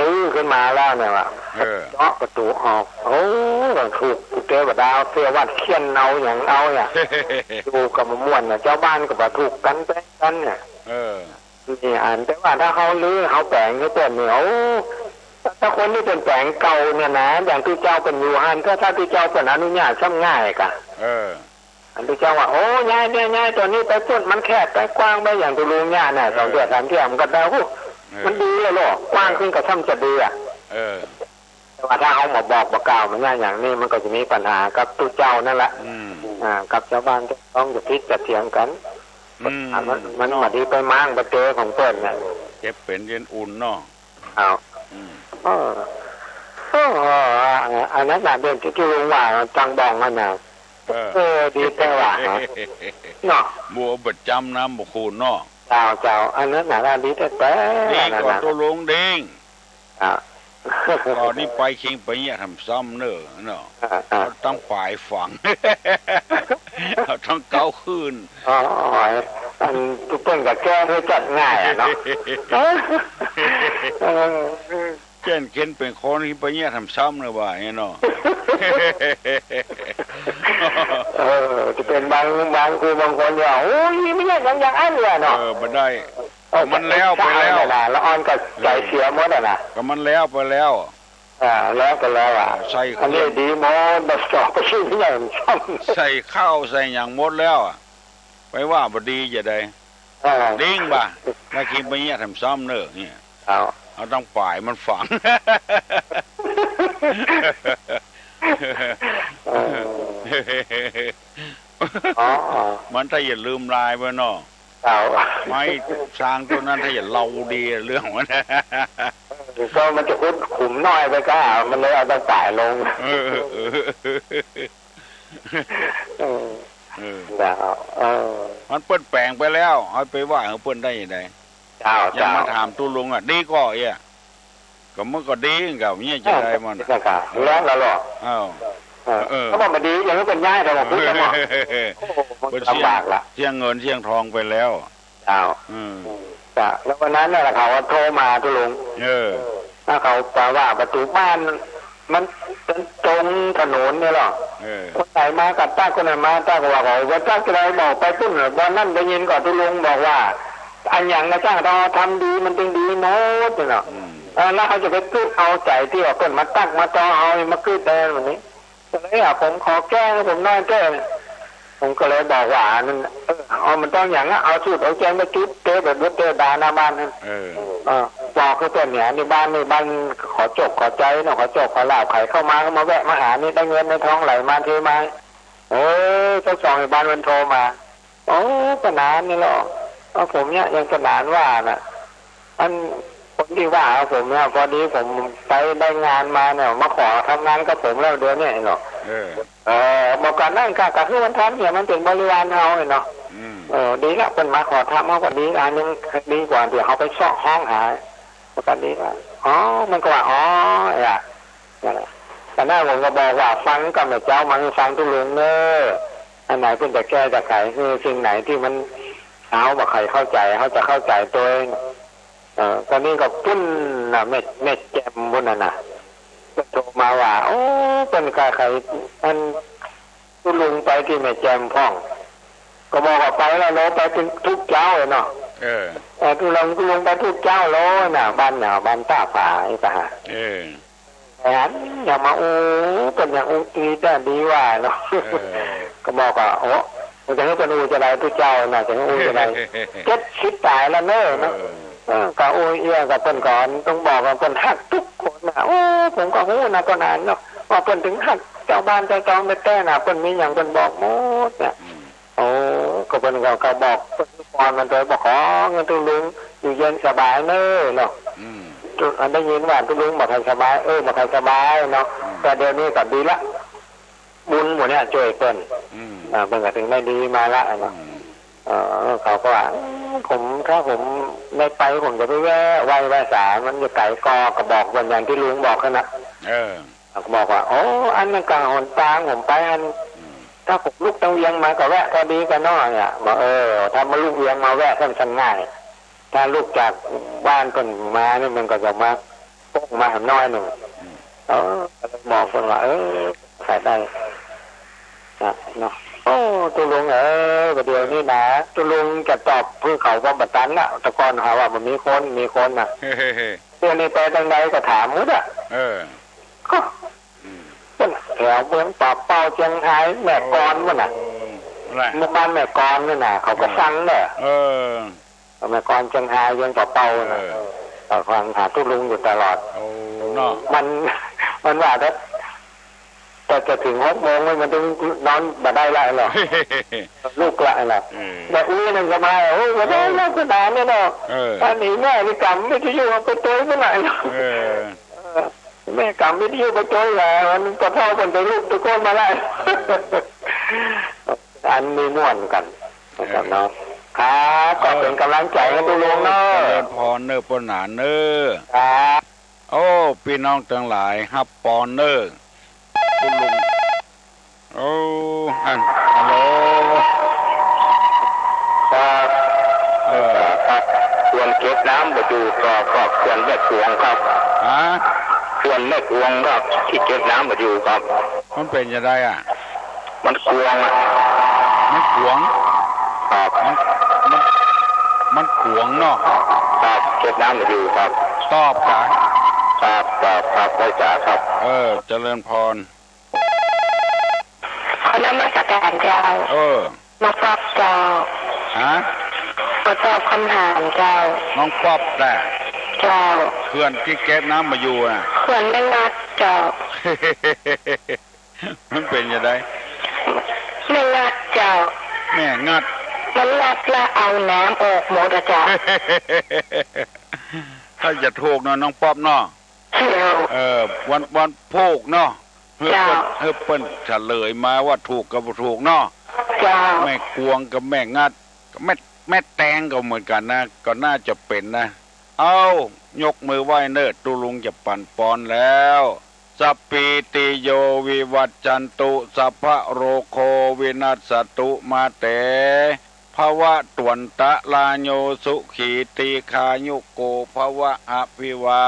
รื้อขึ้นมาแล้วเนี่ยว่า เออ เจาะประตู๋ออก โอ้ ถูกเตวดาเทวาสเฆี่ยนเอาหยังเอาเนี่ย อยู่ก็บ่ม่วนน่ะ จาวบ้านก็บ่ถูกกั๋นแป๋งกั๋นเนี่ย เออ นี่อัน แต่ว่าถ้าเฮารื้อเฮาแป๋งหื้อเปิ้นนี่ โอ้ ถ้าคนตี้เปิ้นแป๋งเก่าเนี่ยนะ อย่างตุ๊เจ้าเปิ้นอยู่หั้น ถ้า ถ้าตุ๊เจ้าเปิ้นอนุญาตซ้ำง่ายกะ เออ อันตุ๊เจ้าว่า โอ้ ย้าย ย้าย ย้ายต๋อนนี้ไปปู๊น มันแคบไปกว้างไป อย่างตุ๊ลุงเนี่ยนะ เออ สองเตื้อสามเตื้อมันก็ได้ โอ้ เออ มันดีแล้วเนาะ กว้างขึ้นก็ซ้ำจะดีอะ เออ แต่ว่าถ้าเฮาบ่บอกบ่กล่าวมันเนี่ย อย่างนี้มันก็จะมีปัญหากับตุ๊เจ้านั่นแหละ อืม อ่า กับจาวบ้านจาวซองจะผิดจะเถียงกั๋น อืม อ่า มัน มัน เนาะ บ่ดีไปม้างไปเจอของเปิ้นน่ะ เจ็บเป๋นเย็นอุ่นเนาะ อ้าว อืม เออ เออ อันนั้นน่ะ เรื่องตี้ตุ๊ลุงว่าตางบ่องนั่นน่ะ เออ เออ ดีแต๊ว่า เนาะ บัวบ่จ๋ำน้ำบ่ขุ่นเนาะ เจ้า เจ้า อันนั้นน่ะ ดีแต๊ๆ ดีกว่าตุ๊ลุงเด้ง อ่ะ ต๋อนนี้ไปคิงไปเยียะถ้ำซ้ำเน่อเนาะ อ่า อ่า เอาตังป๋ายฝัง เอาตังเก๊าคืน อ๋อ อันตุ๊เปิ้นก็แก้หื้อจัดง่ายอะเนาะ เออ เจ้นเข็นเป๋นคนที่ไปเยียะถ้ำซ้ำเน่อว่าอย่างนี้เนาะ เออ จะเป๋นบาง บางครูบางคนเนี่ย โอ้ย ไม่ใช่อย่าง อย่างอั้นเนี่ยเนาะ เออ บ่ได้ เออ มันแล้วไปแล้ว ละอ่อนก็ใจ๋เสียหมดอะนะ ก็มันแล้วไปแล้ว อ่า แล้วก็แล้วอะ ใส่เครื่อง อันนี้ดีหมด บ่ต้องไปคิดอย่างซ้ำ ใส่ข้าวใส่หยังหมดแล้วอะ ไปว่าบ่ดีจะได้ เออ ดิ้งบ่ะ แล้วคิงไปเยียะถ้ำซ้ำเน่อเนี่ย เอา เอาตังป๋ายมันฝัง เออ อ๋อ มันถ้าอย่าลืมลายไปเนาะ เจ้า ไม้ซางต้นนั้นถ้าอย่าเล่าดีเรื่องมัน ก็มันจะขุดขุมน้อยไปก็ มันเลยเอาตังป๋ายลง เออ เออ เออ เออ แล้ว เออ มันเปิ้นแป๋งไปแล้ว เอาไปว่าหื้อเปิ้นได้ไง เจ้า ยังมา เจ้า ถามตุ๊ลุงอะ ดีก่อเอี้ย ก็มันก็ดีกับเมียจะได้มัน เออ แล้วล่ะ อ้าว เออ เออ เขาบอกมันดี อย่างนี้เป็นย้าย แต่ว่าพูดกันหมด เออ โอ้โห มัน เปิ้นเสี้ยง ลำบากละ เสี้ยงเงินเสี้ยงทองไปแล้ว เจ้า อืม จ้ะ แล้ววันนั้นน่ะเขาก็โทรมาตุ๊ลุง เออ แล้วเขาบอกว่าประตูบ้านมันเป็นตรงถนนเนี่ยหรอ เออ คนไหนมาก็ตั๊ก คนไหนมาตั๊ก ก็ว่าเขาไปตั๊กจะได้บอกไปปุ้น วันนั้นได้ยินก่อนตุ๊ลุงบอกว่า อันหยังก็จ้าง ถ้าเฮาทำดีมันจึงดีหมดเนาะ อืม เออ แล้วเขาจะไปกึ๊ดเอาใจ๋ตี้ว่าเปิ้นมาตั๊กมาตอเฮา มากึ๊ดได้วันนี้ ก็เลยว่า ผมขอแก้ ผมน้อยแก้ ผมก็เลยบอกว่า อันนั้น เออ เอา มันต้องอย่างนั้น เอาธูปเอาเตียนไปจุด เตะแบบรถเตะดาหน้าบ้านนั่น เออ เออ บอกคือเปิ้นเนี่ย ในบ้าน ในบ้านขอโจคขอใจ๋เนาะ ขอโจคขอลาภ ใผเข้ามาก็มาแวะมาหานี่ ได้เงินได้ทองไหลมาเทมา เออ เจ้าของในบ้านมันโทรมา โอ้ ป้านานนี่เหรอ เออ ผมเนี่ยยังป้านานว่าน่ะ อันคนตี้ว่าผมเนี่ย พอดีผมไปได้งานมาเนี่ย มาขอทำงานกับผมแล้วเดี๋ยวนี้เนาะ เออ เออ เมื่อก่อนนั้นก็ ก็คือมันทำเนี่ย มันเป๋นบริวารเฮาเนาะ อืม เออ ดีละ เปิ้นมาขอทำเฮาก็ดี อันนึงดีกว่าตี้เฮาไปเซาะฮ้องหา มันก็ดีละ อ๋อ มันก็ว่า อ๋อ เนี่ย นั่นแหละ ต๋อนนั้นผมก็บอกว่า ฟังก่อแม่เจ้า มาฟังตุ๊ลุงเน่อ อันไหนเปิ้นจะแก้จะไข คือสิ่งไหนตี้มัน เฮาบ่ใค่เข้าใจ๋ เฮาจะเข้าใจ๋ตวย เออ ต๋อนนี้ก็ปุ้นน่ะ แม่ แม่แจ่มปุ้นน่ะนะ เปิ้นโทรมาว่า โอ้ เปิ้นก็ไข อัน ตุ๊ลุงไปตี้แม่แจ่มพ่อง ก็บอกว่าไปแล้วเนาะ ไปเป๋นทุกเจ๊าเลยเนาะ เออ เออ ตุ๊ลุง ตุ๊ลุงไปทุกเจ๊าเลยน่ะ บ้านเนี่ย บ้านต้าป่าไอ้ตาหา เออ แหม อย่างมาอู้ เปิ้นอย่างอู้อีแต่ดีว่าเนาะ เออ ก็บอกว่า โอ้ จะหื้อเปิ้นอู้จะได้ตุ๊เจ้าน่ะ จะหื้ออู้จะได้ เจ็ดสิบต๋ายแล้วเนาะ เออ เนาะ เออ ก็อู้เอี้ยกับเปิ้นก่อน ต้องบอกว่าเปิ้นฮักตุ๊กคนน่ะ โอ้ ผมก็ฮู้นะ เปิ้นอ่านเนาะ ว่าเปิ้นเถิงฮักจาวบ้านจาวจองแต๊ๆ น่ะ เปิ้นมีหยังเปิ้นบอกหมดเนี่ย อืม โอ้ ก็เปิ้นก็ ก็บอกเปิ้นก่อนมันโตยบอก ขอเงินตุ๊ลุงอยู่เย็นสบายเนาะ อืม ได้ยินว่าตุ๊ลุงบ่ค่อยสบาย เออ บ่ค่อยสบายเนาะ อืม แต่เดี๋ยวนี้ก็ดีละ บุญหมู่เนี่ยจ้วยเปิ้น อืม อ่า เปิ้นก็เถิงได้ดีมาละเนาะ อืม เออ เขาก็ว่า อืม ผม ถ้าผมได้ไป ผมจะไปแวะไหว้ แวะสา มันจะไก๋ก่อ ก็บอกเปิ้นอย่างตี้ลุงบอกหั้นน่ะ เออ ก็บอกว่า โอ้ อันนั้นก็หนตางผมไปอัน อืม ถ้าผมลุกตางเวียงมาก็แวะพอดีกั๋นเนาะเนี่ย บอก เออ ถ้ามาลุกเวียงมาแวะก็ช่างง่าย ถ้าลุกจากบ้านเปิ้นมาเนี่ย มันก็จะมาโป้งมาหำน้อยนึ่ง อืม เออ ก็เลยบอกเปิ้นว่า เออ ใส่ได้นะเนาะ โอ้ ตุ๊ลุงเอ๋ย บ่าเดี่ยวนี้นะ ตุ๊ลุงจะตอบหื้อเขาก็บ่ตันละ แต่ก่อนหาว่าบ่มีคน มีคนน่ะ เดี๋ยวนี้ไปตางใดก็ถามหมดอะ เออ ก็ อืม เปิ้นแถวเมืองป่าเป้า เจียงฮาย แม่กลอนนั่นน่ะ โอ้ แหละ หมู่บ้านแม่กลอนนั่นน่ะ เขาก็ เออ ฟังเน่อ เออ แม่กลอน เจียงฮาย เมืองป่าเป้าน่ะ เออ เขาฟังหาตุ๊ลุงอยู่ตลอด โอ้ เนาะ มัน มันว่าถ้า แต่จะเถิงหกโมงมันต้องนอนบ่ได้ละหรอก ลุกละละ เออ แต่อู้นั่นก็มา โอ้ บ่ได้ละ เออ ขนาดนี้เนาะ เออ อันนี้แม่นี่กำวิทยุไปจ้วยเมื่อไหร่เนาะ เออ เออ แม่กำวิทยุไปจ้วยแหละ มันก็เท่ากันไปลุกตะโกนมาละ เออ อันนี้ม่วนกั๋นนะครับเนาะ เออ ครับ ก็เป๋นก๋ำลังใจ๋หื้อตุ๊ลุงเนาะ เจริญพรเน่อป้อหนานเน่อ ครับ โอ้ ปี้น้องตังหลาย ฮับปอนเน่อ ตุ๊ลุง โอ้ อัน ฮัลโหล ครับ เออ ครับ เขื่อนเก็บน้ำบ่อยู่ครับ ครับ เขื่อนแม่กวงครับ ฮะ เขื่อนแม่กวงครับ ตี้เก็บน้ำบ่อยู่ครับ มันเป๋นจาใดอะ มันกวงอะ มันกวง ครับ มัน มัน มันกวงเนาะ ครับ เก็บน้ำบ่อยู่ครับ ตอบกะ ครับ ครับ ครับ ไหว้สาครับ เออ เจริญพร ขอนมัสการเจ้า เออ น้องป๊อบเจ้า ฮะ ขอตอบกำถามเจ้า น้องป๊อบแหละ เจ้า เขื่อนตี้เก็บน้ำบ่อยู่น่ะ เขื่อนแม่งัดเจ้า มันเป๋นจาใด แม่งัดเจ้า แม่งัด มันงัดละเอาน้ำออกหมดอะเจ้า ถ้าจะถูกเนาะ น้องป๊อบเนาะ เจ้า เออ วัน วันพูกเนาะ หื้อเปิ้น เจ้า หื้อเปิ้นเฉลยมาว่าถูกกับบ่ถูกเนาะ เจ้า แม่กวงกับแม่งัด แม่ แม่แตงก็เหมือนกั๋นนะ ก็น่าจะเป๋นนะ เอ้า ยกมือไหว้เน่อ ตุ๊ลุงจะปั๋นปอนแล้ว สัพพีติโย วิวัชชันตุ สัพพะโรโค วินัสสะตุ มาเต ภะวะตวันตะราโย สุขี ทีฆายุโก ภะวะ อะภิวา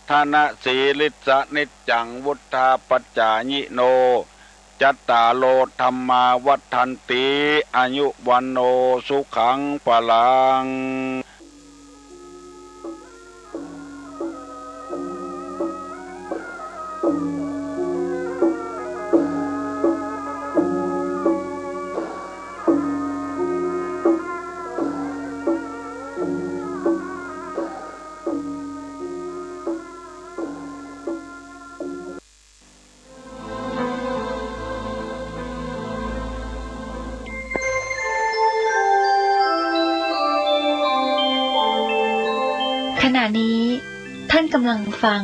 ทะนะสีลิสสะ นิจจัง วุฑฒาปจจายิโน จัตตาโร ธัมมา วัฑฒันติ อายุ วัณโณ สุขัง พลัง ขณะนี้ท่านกำลังฟัง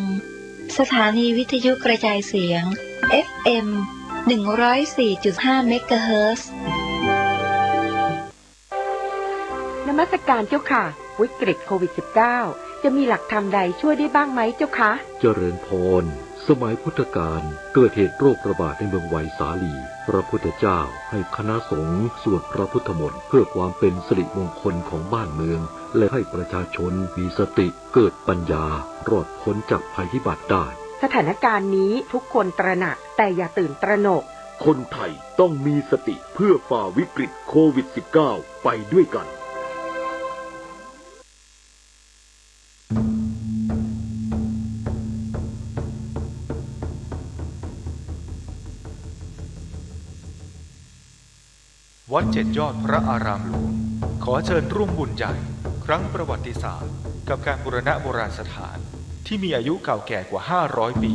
สถานีวิทยุกระจายเสียง เอฟเอ็ม หนึ่งร้อยสี่จุดห้า เมกะเฮิรตซ์ นมัสการเจ้าค่ะ วิกฤตโควิด สิบเก้า จะมีหลักธรรมใดช่วยได้บ้างไหมเจ้าคะ เจริญพร สมัยพุทธกาลเกิดเหตุโรคระบาดในเมืองไวสาลี พระพุทธเจ้าให้คณะสงฆ์สวดพระพุทธมนต์เพื่อความเป็นสิริมงคลของบ้านเมือง และให้ประชาชนมีสติเกิดปัญญารอดพ้นจากภัยพิบัติได้ สถานการณ์นี้ทุกคนตระหนักแต่อย่าตื่นตระหนก คนไทยต้องมีสติเพื่อฝ่าวิกฤตโควิด สิบเก้า ไปด้วยกัน วัดเจ็ดยอดพระอารามหลวง ขอเชิญร่วมบุญใหญ่ครั้งประวัติศาสตร์ กับการบูรณะโบราณสถานที่มีอายุเก่าแก่กว่า ห้าร้อย ปี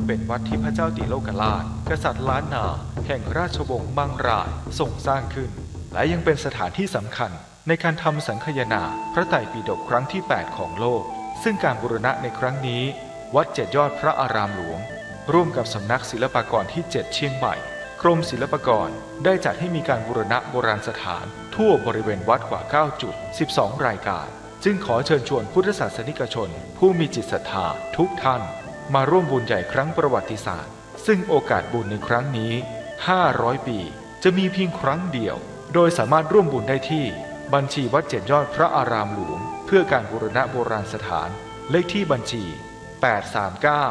เป็นวัดที่พระเจ้าติโลกราช กษัตริย์ล้านนาแห่งราชวงศ์มังรายทรงสร้างขึ้น และยังเป็นสถานที่สำคัญในการทำสังคายนาพระไตรปิฎกครั้งที่ แปด ของโลก ซึ่งการบูรณะในครั้งนี้ วัดเจ็ดยอดพระอารามหลวง ร่วมกับสำนักศิลปากรที่เจ็ดเชียงใหม่ กรมศิลปากรได้จัดให้มีการบูรณะโบราณสถานทั่วบริเวณวัดกว่าเก้าจุด สิบสองรายการ จึงขอเชิญชวนพุทธศาสนิกชนผู้มีจิตศรัทธาทุกท่าน มาร่วมบุญใหญ่ครั้งประวัติศาสตร์ ซึ่งโอกาสบุญในครั้งนี้ ห้าร้อยปี จะมีเพียงครั้งเดียว โดยสามารถร่วมบุญได้ที่บัญชีวัดเจ็ดยอดพระอารามหลวง เพื่อการบูรณะโบราณสถาน เลขที่บัญชี แปดสามเก้า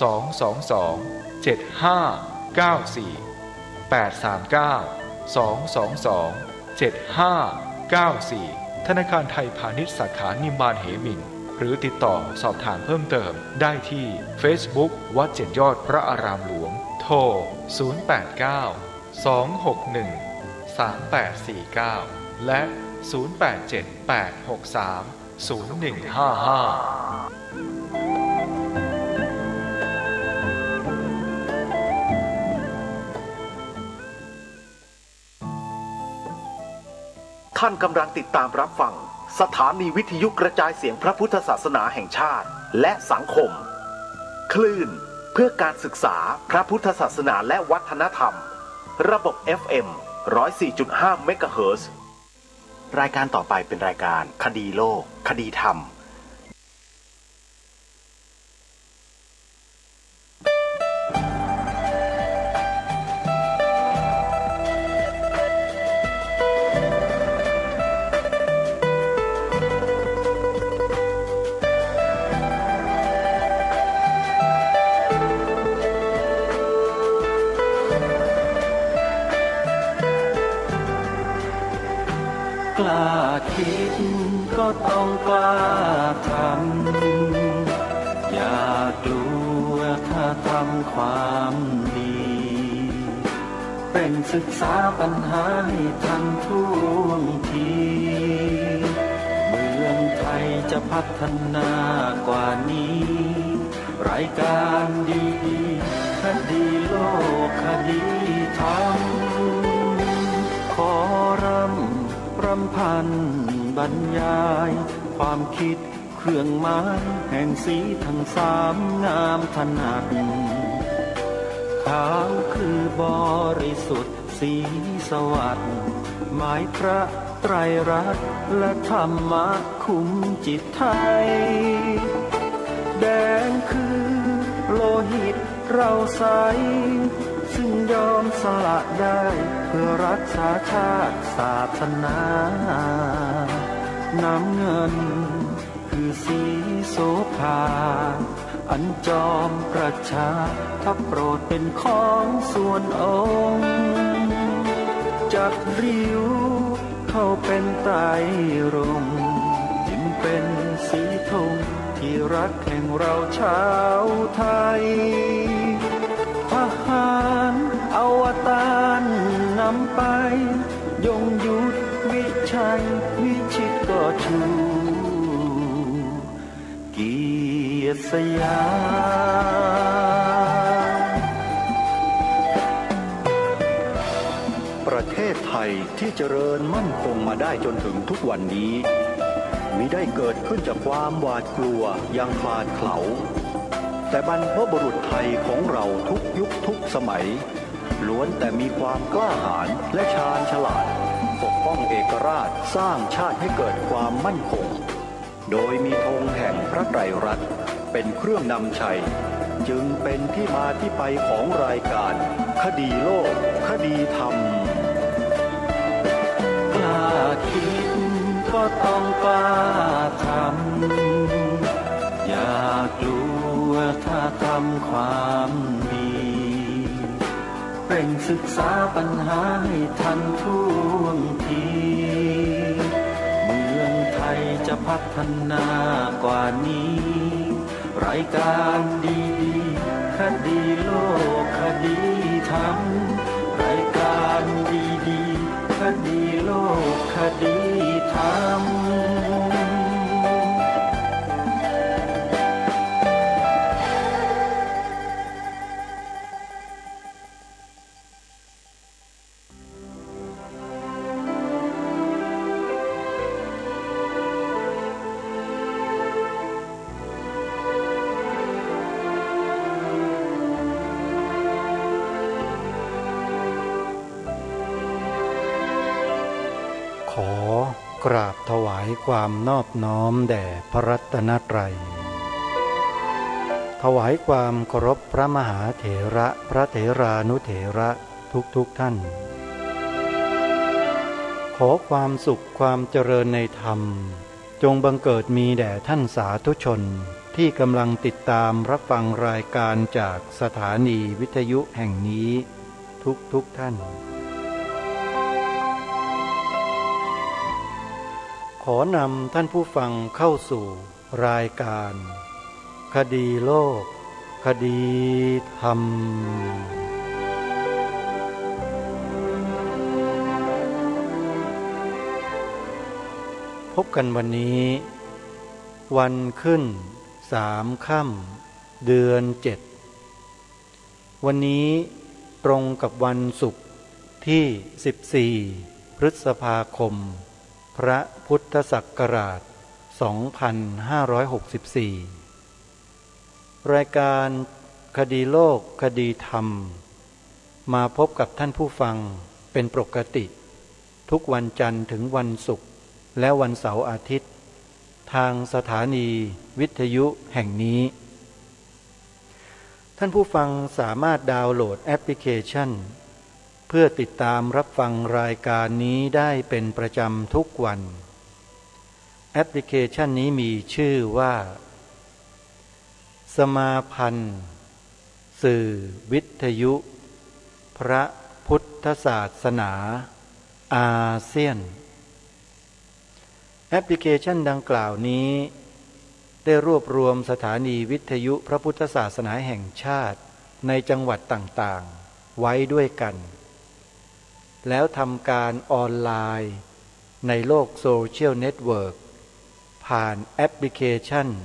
สองสองสอง เจ็ดห้าเก้าสี่ แปดสามเก้า สองสองสอง เจ็ดห้าเก้าสี่ ธนาคารไทยพาณิชย์สาขานิมมานเหมิน หรือติดต่อสอบถามเพิ่มเติมได้ที่เฟซบุ๊ก วัดเจ็ดยอดพระอารามหลวง โทร ศูนย์แปดเก้า สองหกหนึ่ง สามแปดสี่เก้า และ ศูนย์แปดเจ็ด แปดหกสาม ศูนย์หนึ่งห้าห้า ท่านกำลังติดตามรับฟังสถานีวิทยุกระจายเสียงพระพุทธศาสนาแห่งชาติ และสังคม คลื่นเพื่อการศึกษาพระพุทธศาสนาและวัฒนธรรม ระบบ เอฟเอ็ม ร้อยสี่จุดห้า เมกะเฮิรตซ์ รายการต่อไปเป็นรายการคดีโลก คดีธรรม กล้าคิดก็ต้องกล้าทำ อย่ากลัวถ้าทำความดี เร่งศึกษาปัญหาให้ทันท่วงที เมืองไทยจะพัฒนากว่านี้ รายการดีๆ คดีโลก คดีธรรม ขอรำรำพันบรรยาย ความคิดเครื่องหมายแห่งสีทั้งสามงามถนัด ขาวคือบริสุทธิ์ สีสวัสดิ์ หมายพระไตรรัตน์และธรรมะคุ้มจิตไทย แดงคือโลหิตเราใส ซึ่งยอมสละได้เพื่อรักษาชาติศาสนา น้ำเงิน คือสีโสภา อันจอมประชา พระโปรดเป็นของส่วนองค์ จักริ้วเข้าเป็นไตรรงค์ จึงเป็นสีธงที่รักแห่งเราชาวไทย ทหารอวตารนำไป ยงยุทธวิชัยวิชิตก็ชู เกียรติสยาม ประเทศไทยที่เจริญมั่นคงมาได้จนถึงทุกวันนี้ มิได้เกิดขึ้นจากความหวาดกลัวอย่างขลาดเขลา แต่บรรพบุรุษไทยของเราทุกยุคทุกสมัย ล้วนแต่มีความกล้าหาญและชาญฉลาด ปกป้องเอกราช สร้างชาติให้เกิดความมั่นคง โดยมีธงแห่งพระไตรรัตน์เป็นเครื่องนำชัย จึงเป็นที่มาที่ไปของรายการคดีโลก คดีธรรม กล้าคิดก็ต้องกล้าทำ อย่ากลัวถ้าทำความดี เร่งศึกษาปัญหาให้ทันท่วงที เมืองไทยจะพัฒนากว่านี้ รายการดีๆ คดีโลก คดีธรรม รายการดีๆ คดีโลก คดีธรรม กราบถวายความนอบน้อมแด่พระรัตนตรัย ถวายความเคารพพระมหาเถระพระเถรานุเถระทุกๆ ท่าน ขอความสุขความเจริญในธรรม จงบังเกิดมีแด่ท่านสาธุชนที่กำลังติดตามรับฟังรายการจากสถานีวิทยุแห่งนี้ทุกๆ ท่าน ขอนำท่านผู้ฟังเข้าสู่รายการ คดีโลก คดีธรรม พบกันวันนี้ วันขึ้นสามค่ำ เดือนเจ็ด วันนี้ตรงกับวันศุกร์ที่สิบสี่ พฤษภาคม พระพุทธศักราช สองพันห้าร้อยหกสิบสี่ รายการคดีโลก คดีธรรม มาพบกับท่านผู้ฟังเป็นปกติ ทุกวันจันทร์ถึงวันศุกร์ และวันเสาร์อาทิตย์ ทางสถานีวิทยุแห่งนี้ ท่านผู้ฟังสามารถดาวน์โหลดแอปพลิเคชัน เพื่อติดตามรับฟังรายการนี้ได้เป็นประจำทุกวัน แอปพลิเคชันนี้มีชื่อว่า สมาพันธ์สื่อวิทยุพระพุทธศาสนาอาเซียน แอปพลิเคชันดังกล่าวนี้ ได้รวบรวมสถานีวิทยุพระพุทธศาสนาแห่งชาติในจังหวัดต่างๆ ไว้ด้วยกัน แล้วทำการออนไลน์ในโลกโซเชียลเน็ตเวิร์ก ผ่านแอปพลิเคชัน